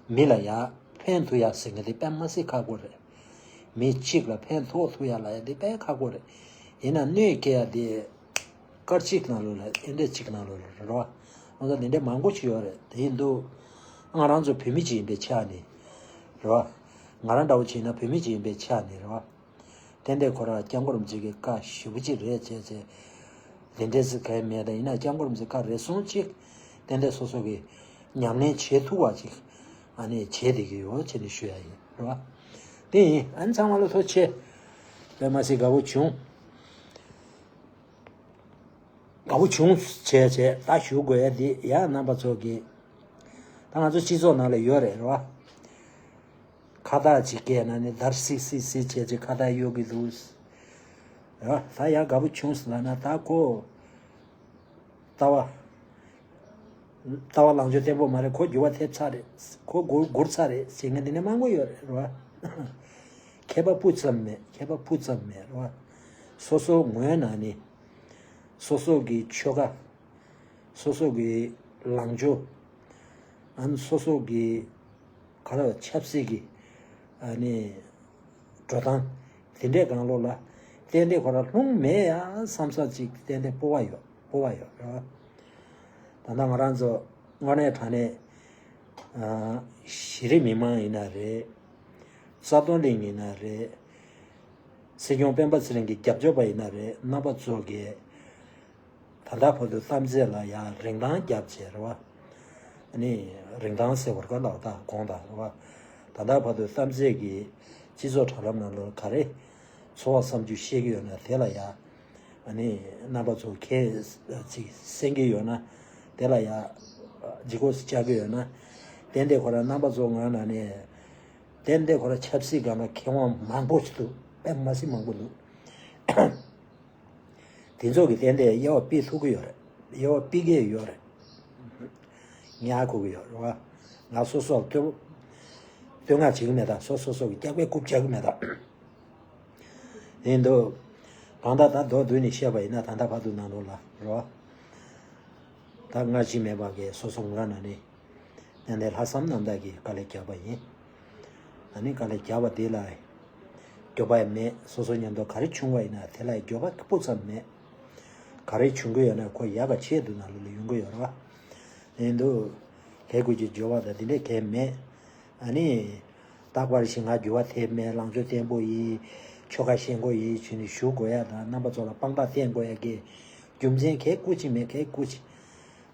མི་ལ་ཡ་ཕན་ཐོགས་ཡ་ཟེར་མཁན་དེ་དཔེ་མ་སྲིད་ཁག་པོ་རེད། མི་གཅིག་ལ་ཕན་ཐོགས་ཐུབ་ཡ་ལ་ཡ་དེ་དཔེ་ཁག་པོ་རེད། ཡིན་ན་གནོད་སྐྱེལ་ཡ་དེ། སྐར་གཅིག་ནང་ལོགས་ལ་ཨེ་འདྲས་གཅིག་ནང་ལོགས་ལ་རེད་བ། འོ་ད་དེ་འདྲས་མང་པོ་ཅིག་ཡོད་རེད་དེ་ཡིན་དུས། ང་རང་ཚོ་བོད་མི་ཅིག་ཡིན་པའི་ཆ་ནས། རེད་བ། ང་རང་འདྲ་བོ་ཅིག་ཡིན་ན་བོད་མི་ཅིག་ཡིན་པའི་ཆ་ནས་རེད་བ། ཏན་ཏན་ཁོ་རང་སྐྱབས་མགོན་རིན་པོ་ཆེ་གི་བཀའ་ཞེ་པོ་ཅིག་རེད་བྱས་བྱས། དེ་འདྲས་སུ་གང་ཡང་མེད་ད་ཡིན་ན་སྐྱབས་མགོན་རིན་པོ་ཆེ་བཀའ་རེ་ཟུང་ཅིག་ཏན་ཏན་སོ་སོ་གི་ཉམས་ལེན་བྱེད་ཐུབ་པ་ཅིག་ཨ་ནི་བྱེད་བསྡད་ཀྱི་ཡོད་ཅེས་ནས་ཞུ་ཡ་ཡིན་རེད་བ། དེ་ཡིན་ཨ་ནི་ཚང་མ་ལ་ཐུགས་རྗེ་ཆེ། དཔེ་མ་སྲིད་དགའ་པོ་བྱུང་། དགའ་པོ་བྱུང་བྱས་བྱས་ད་ཞུ་དགོས་ཡ་འདི་ཡ་རྣམ་པ་ཚོ་གི་ ད་ང་ཚོ་སྤྱི་ཚོགས་ནང་ལ་ཡོད་རེད་རོ། ཁ་བཏགས་ཅིག་སྐད་ན་ནི་འདར་སིག་སིག་སིག་བྱས་ཅིག་ཁ་བཏགས་གཡོག་གི་འདུག་རོ། ད་ཡ་དགའ་པོ་བྱུང་ཟེར་ལབ་ན་ད་ཁོ། ལྟ་བ། ལྟ་བ་ལངས་ཕྱོགས་བརྟན་པོ་མ་རེད། ཁོ་འགྱུར་བ་ཐེབས་ཚར་རེད། ཁོ་སྒུར་སྒུར་ཚར་རེད་ཟེར་མཁན་དེ་ནི་མང་པོ་ཡོད་རེད་རོ། མཁས་པ་སྤུ་ཙམ་མེད། མཁས་པ་སྤུ་ཙམ་མེད་རོ། སོ་སོ་ངོས་ནས་ནི། སོ་སོ་གི་ཆོལ་ཁ། སོ་སོ་གི་ལངས་ཕྱོགས། ཨ་ནི་སོ་སོ་གི་ག་རེ་ཆབ་སྲིད་ཀྱི་ཨ་ནི་འགྲོ་སྟངས་དེ་འདྲའི་སྒང་ལོགས་ལ་ཏན་ཏན་ཁོ་རང་ལྷུང་མེད་ཡ་བསམ་ས་ཅིག་ཏན་ཏན་སྤོབས་པ་ཡོད། སྤོབས་པ་ཡོད་རེད་བ། ད་ལྟ་ང་རང་ཚོ་དངོས་གནས་དྲང་གནས་ཨ་གཞི་རིམ་མི་མང་ཡིན་ན་རེད། རྩ་དོན་གླིང་ཡིན་ན་རེད། སྲིད་སྐྱོང་སྤེན་པ་ཚེ་རིང་གི་རྒྱབ་སྐྱོར་པ་ཡིན་ན་རེད། རྣམ་པ་ཚོ་གིས། ད་ལྟ་བར་དུ་གཏམ་ཚེ་ལ་ཡང་རིན་ཐང་བརྒྱབ་བྱས་རེད་བ། ཨ་ནི་རིན་ཐང་ཟེར་བར་ག་ལ་ད་དགོངས་དག་རེད་བ། ད་ལྟ་བར་དུ་གཏམ་ཚེ་གི་སྤྱི་ཚོགས་དྲ་ལམ་ནང་ལ་ག་རེ་ཚོར་བ་བསམ་རྒྱུ་བཤད་ཀྱི་ཡོད་ན་དེ་ལ་ཡང་ཨ་ནི་རྣམ་པ་ཚོ་ཁས་ཅིག་གསན་གྱི་ཡོད་ན་དེ་ལ་ཡང་ལྗིད་ཁོག་ཅིག་བཅག་གི་ཡོད་ན་ཏན་ཏན་ཁོ་རང་རྣམ་པ་ཚོ་ངོས་ནས་ནས་ཏན་ཏན་ཁོ་རང་ཆབ་སྲིད་སྒང་ལ་མཁས་དབང་མང་པོ་ཞིག་འདུག་དཔེ་མ་སྲིད་མང་པོ་འདུག་དེ་ཚོ་གི་ཏན་ཏན་དབྱེ་བ་ཕྱེ་ཐུབ་ཀྱི་ཡོད་རེད། དབྱེ་བ་ཕྱེ་གི་ཡོད་རེད། ཉར་དགོས་ཀྱི་ཡོད་རེད་བ། ང་སོ་སོར་བསྟོད་བསྟོད་བསྔགས་བྱེད་ཀྱི་མེད་ད། སོ་སོ་སོ་གི་སྐྱག་པའི་རྐུབ་བཅག་གི་མེད་ད། ཡིན་འདུག་གང་ལྟར་ད་མདོར་བསྡུས་ནས་བཤད་པ་ཡིན་ན་ད་ལྟ་བར་དུ་ནང་ལོགས་ལ་རོ། ད་སྔ་ཕྱི་མེད་པ་གི་སོ་སོ་ངོས་ནས་ནི། ཡང་ནས་ལྷག་བསམ་རྣམ་དག་གིས་དཀའ་ལས་བརྒྱབ་པ་ཡིན། ཨ་ནི་དཀའ་ལས་བརྒྱབ་པ་དེ་ལ་འགྱོད་པ་ཡང་མེད། སོ་སོ་མཉམ་དུ་ག་རེ་བྱུང་བ་ཡིན་ན་དེ་ལ་འགྱོད་པ་སྤུ་ཙམ་མེད། ག་རེ་བྱུང་གི་ཡོད་ན་ཁོ་ཡག་ག་ཆེད་དུ་ནང་ལོགས་ལ་ཡོང་གི་ཡོད་རེད་བ། ཡིན་འདུག་གལ་ཁུར་གྱི་འགྱོད་པ་དང་དེ་འདྲས་གལ་མེད། ཨ་ནི། རྟག་པར་ཞིག་ང་འགྱུར་བ་ཐེབས་མེད། ལངས་ཕྱོགས་བརྟན་པོ་ཡིན། ཆོལ་ཁ་ཞེན་ཁོག་ཡིན་བྱས་ནས་བཞུགས་དགོས་ཡ་དང་རྣམ་པ་ཚོ་ལ་དཔང་རྟགས་བསྟན་དགོས་ཡ་གི་རྒྱུ་མཚན་གལ་ཁུར་ཅིག་མེད། གལ་ཁུར་ཅིག་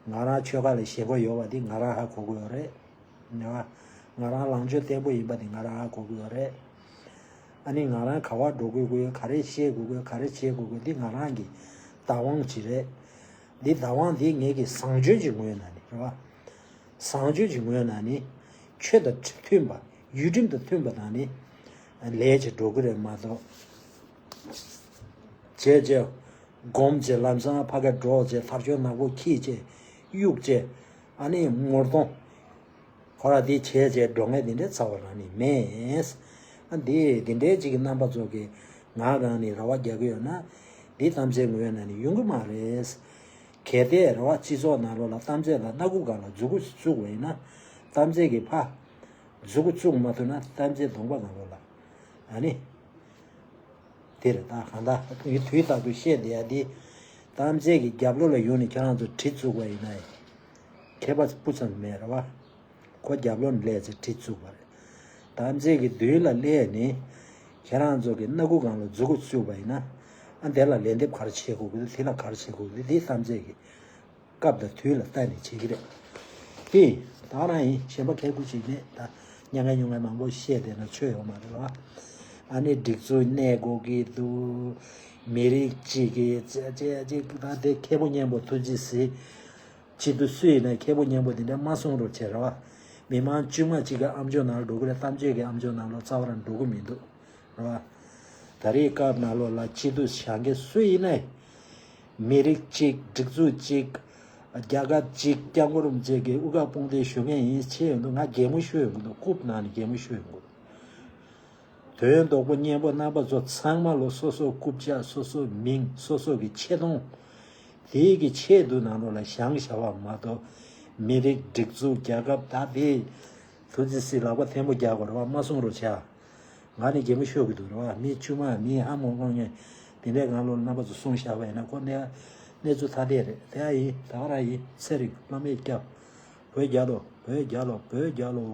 ང་རང་ཆོལ་ཁ་ལ་ཞེན་ཁོག་ཡོད་པ་འདི་ང་རང་ཧ་གོ་གི་ཡོད་རེད། ང་རང་ལངས་ཕྱོགས་བརྟན་པོ་ཡིན་པ་འདི་ང་རང་ཧ་གོ་གི་ཡོད་རེད། ཨ་ནི་ང་རང་ག་པར་འགྲོ་དགོས་ཀྱི་ཡོད། ག་རེ་བཤད་དགོས་ཀྱི་ཡོད། ག་རེ་བྱེད་དགོས་ཀྱི་ཡོད། འདི་ང་རང་གི་བདག་དབང་ཅིག་རེད། འདི་བདག་དབང་འདི་ངེད་ཀྱི་བཟང་སྤྱོད་ཀྱི་ངོས་ནས་ནི་རེད་བ། བཟང་སྤྱོད་ཀྱི་ངོས་ནས་ནི་ཆོས་དང་མཐུན་པ། ཡུལ་ཁྲིམས་དང་མཐུན་པ་དང་ནི་ལས་བྱེད་འགྲོ་གི་རེད་མ་གཏོགས། བྱས་རྗེས་སྒོམ་བྱས་ལམ་སང་ཕ་གིར་འགྲོ་བྱས་ཐག་ཆོད་ནག་པོ་ཁྱེར་བྱས་གཡུག་བྱས་ཨ་ནི་ངོ་གདོང་ཁོ་ར་དེ་བྱས་བྱས་འགྲོ་ངེས་དེ་འདྲའི་རྩ་བ་རང་ནི་མེད། ཨ་འདི་དེ་འདྲའི་ཅིག་གི་རྣམ་པ་ཚོ་གི་ང་གང་ནི་ར་བ་རྒྱག་གི་ཡོད་ན་འདི་གཏམ་བཤད་ངོས་ནས་ནི་ཡོང་གི་མ་རེད། གལ་ཏེ་རེ་བ་སྤྱི་ཚོགས་ནང་ལོགས་ལ་གཏམ་བཤད་ལ་སྣ་ཁུག་སྒང་ལ་མཛུ་གུ་བཙུགས་པ་ཡིན་ན་གཏམ་བཤད་ཀྱི་ཕ་མཛུ་གུ་བཙུགས་མ་ཐུབ་ན་གཏམ་བཤད་གདོང་པ་སྒང་ལོགས་ལ་ཨ་ནི་དེ་རེད་ད། གང་ལྟར་ངས་དུས་རྟག་ཏུ་བཤད་བསྡད་ཡ་འདི་གཏམ་བཤད་ཀྱི་རྒྱབ་ལོགས་ལ་ཡོང་ནས་ཁྱེད་རང་ཚོ་གྲི་བཙུགས་པ་ཡིན་ན་ཡང་ཁྱད་པར་སྤུ་ཙམ་མེད་རེད་བ། ཁོ་རྒྱབ་ལོགས་ནས་སླེབས་ཚེ་གྲི་བཙུགས་པ་རེད། གཏམ་བཤད་ཀྱི་མདུན་ལ་སླེབས་ནས་ཁྱེད་རང་ཚོ་གི་སྣ་ཁུག་སྒང་ལ་མཛུ་གུ་བཙུགས་པ་ཡིན་ན་ཨ་འདི་ལ་ལན་འདེབས་ག་རེ་བྱེད་དགོས་ཀྱི་འདུག་དེ་ལ་ག་རེ་བྱེད་དགོས་ཀྱི་འདུག་དེ་གཏམ་བཤད་ཀྱི་སྐབས་དང་དུས་ལ་བལྟས་ནས་བྱེད་ཀྱི་རེད། དེ་ད་རང་ཡིན་གཞན་པ་གལ་ཁུར་ཅིག་མེད་ད། སྙན་ངག་སྙུང་ངག་མང་པོ་བཤད་བསྡད་ན་ཆོ་ཡོད་མ་རེད་བ། ཨ་ནི་སྒྲིག་འཛུགས་གནས་དགོས་ཀྱི་འདུག་མི་རིགས་གཅིག་གི་ཅེ་ཅེ་ཅེ་ད་དེ་མཁས་པོ་སྙན་པོ་ཐུགས་རྗེ་གཟིགས། སྤྱི་འཐུས་སུ་ཡིན་ན་མཁས་པོ་སྙན་པོ་དེ་འདྲ་མ་གསུང་རོགས་བྱེད་ར་བ། མི་མང་དཀྱུས་མ་གཅིག་གི་ཨམ་ཅོག་ནང་འགྲོ་གི་རེད། གཏམ་བཤད་ཀྱི་ཨམ་ཅོག་ནང་ལོགས་རྩ་བ་རང་འགྲོ་གི་མི་འདུག་ར་བ། ད་རེས་སྐབས་ནང་ལོགས་ལ་སྤྱི་འཐུས་བཞེངས་མཁན་སུ་ཡིན་ནའི། མི་རིགས་གཅིག་སྒྲིག་འཛུགས་གཅིག་རྒྱལ་ཁབ་གཅིག་སྐྱབས་མགོན་རིན་པོ་ཆེ་གི་དབུ་ཁ་དཔུང་འདེགས་ཞུ་མཁན་ཡིན་ཆེ་ཡོང་དུས་ང་གད་མོ་ཤོར་ཡོང་གི་འདུག་རྐུབ་ནང་ནས་གད་མོ་ཤོར་ཡོང་གི་འདུག་དོན་རྡོག་པོ་སྙན་པོ་རྣམ་པ་ཚོ་ཚང་མ་ལོ་སོ་སོ་རྐུབ་བཀྱག་སོ་སོ་མིང་སོ་སོ་གི་ཆེ་མཐོང་། དེའི་གི་ཆེད་དུ་ནང་ལོགས་ལ་བཞེངས་བཞག་པ་མ་གཏོགས། མི་རིགས་སྒྲིག་འཛུགས་རྒྱལ་ཁབ་ད་དེ་ཐུགས་རྗེ་གཟིགས་ལག་པ་ཐལ་མོ་རྒྱག་དགོས་རེད་བ། མ་གསུང་རོགས་བྱ། ང་ནི་གད་མོ་ཤོར་གི་འདུག་རེད་བ། མི་དཀྱུས་མ་མི་ཧ་མོ་ངོ་ངེས་དེ་འདྲའི་ངང་ལོ་རྣམ་པ་ཚོ་གསུངས་བཞག་པ་ཡིན་ན་ཁོ་གནས་གནས་ཚུལ་ཐ་དད་རེད། དེ་ཡ་ཡིན་ད་ག་རང་ཡིན། ཚེ་རིང་བླ་མས་སྐྱབས། བོད་རྒྱལ་ལོ། བོད་རྒྱལ་ལོ། བོད་རྒྱལ་ལོ།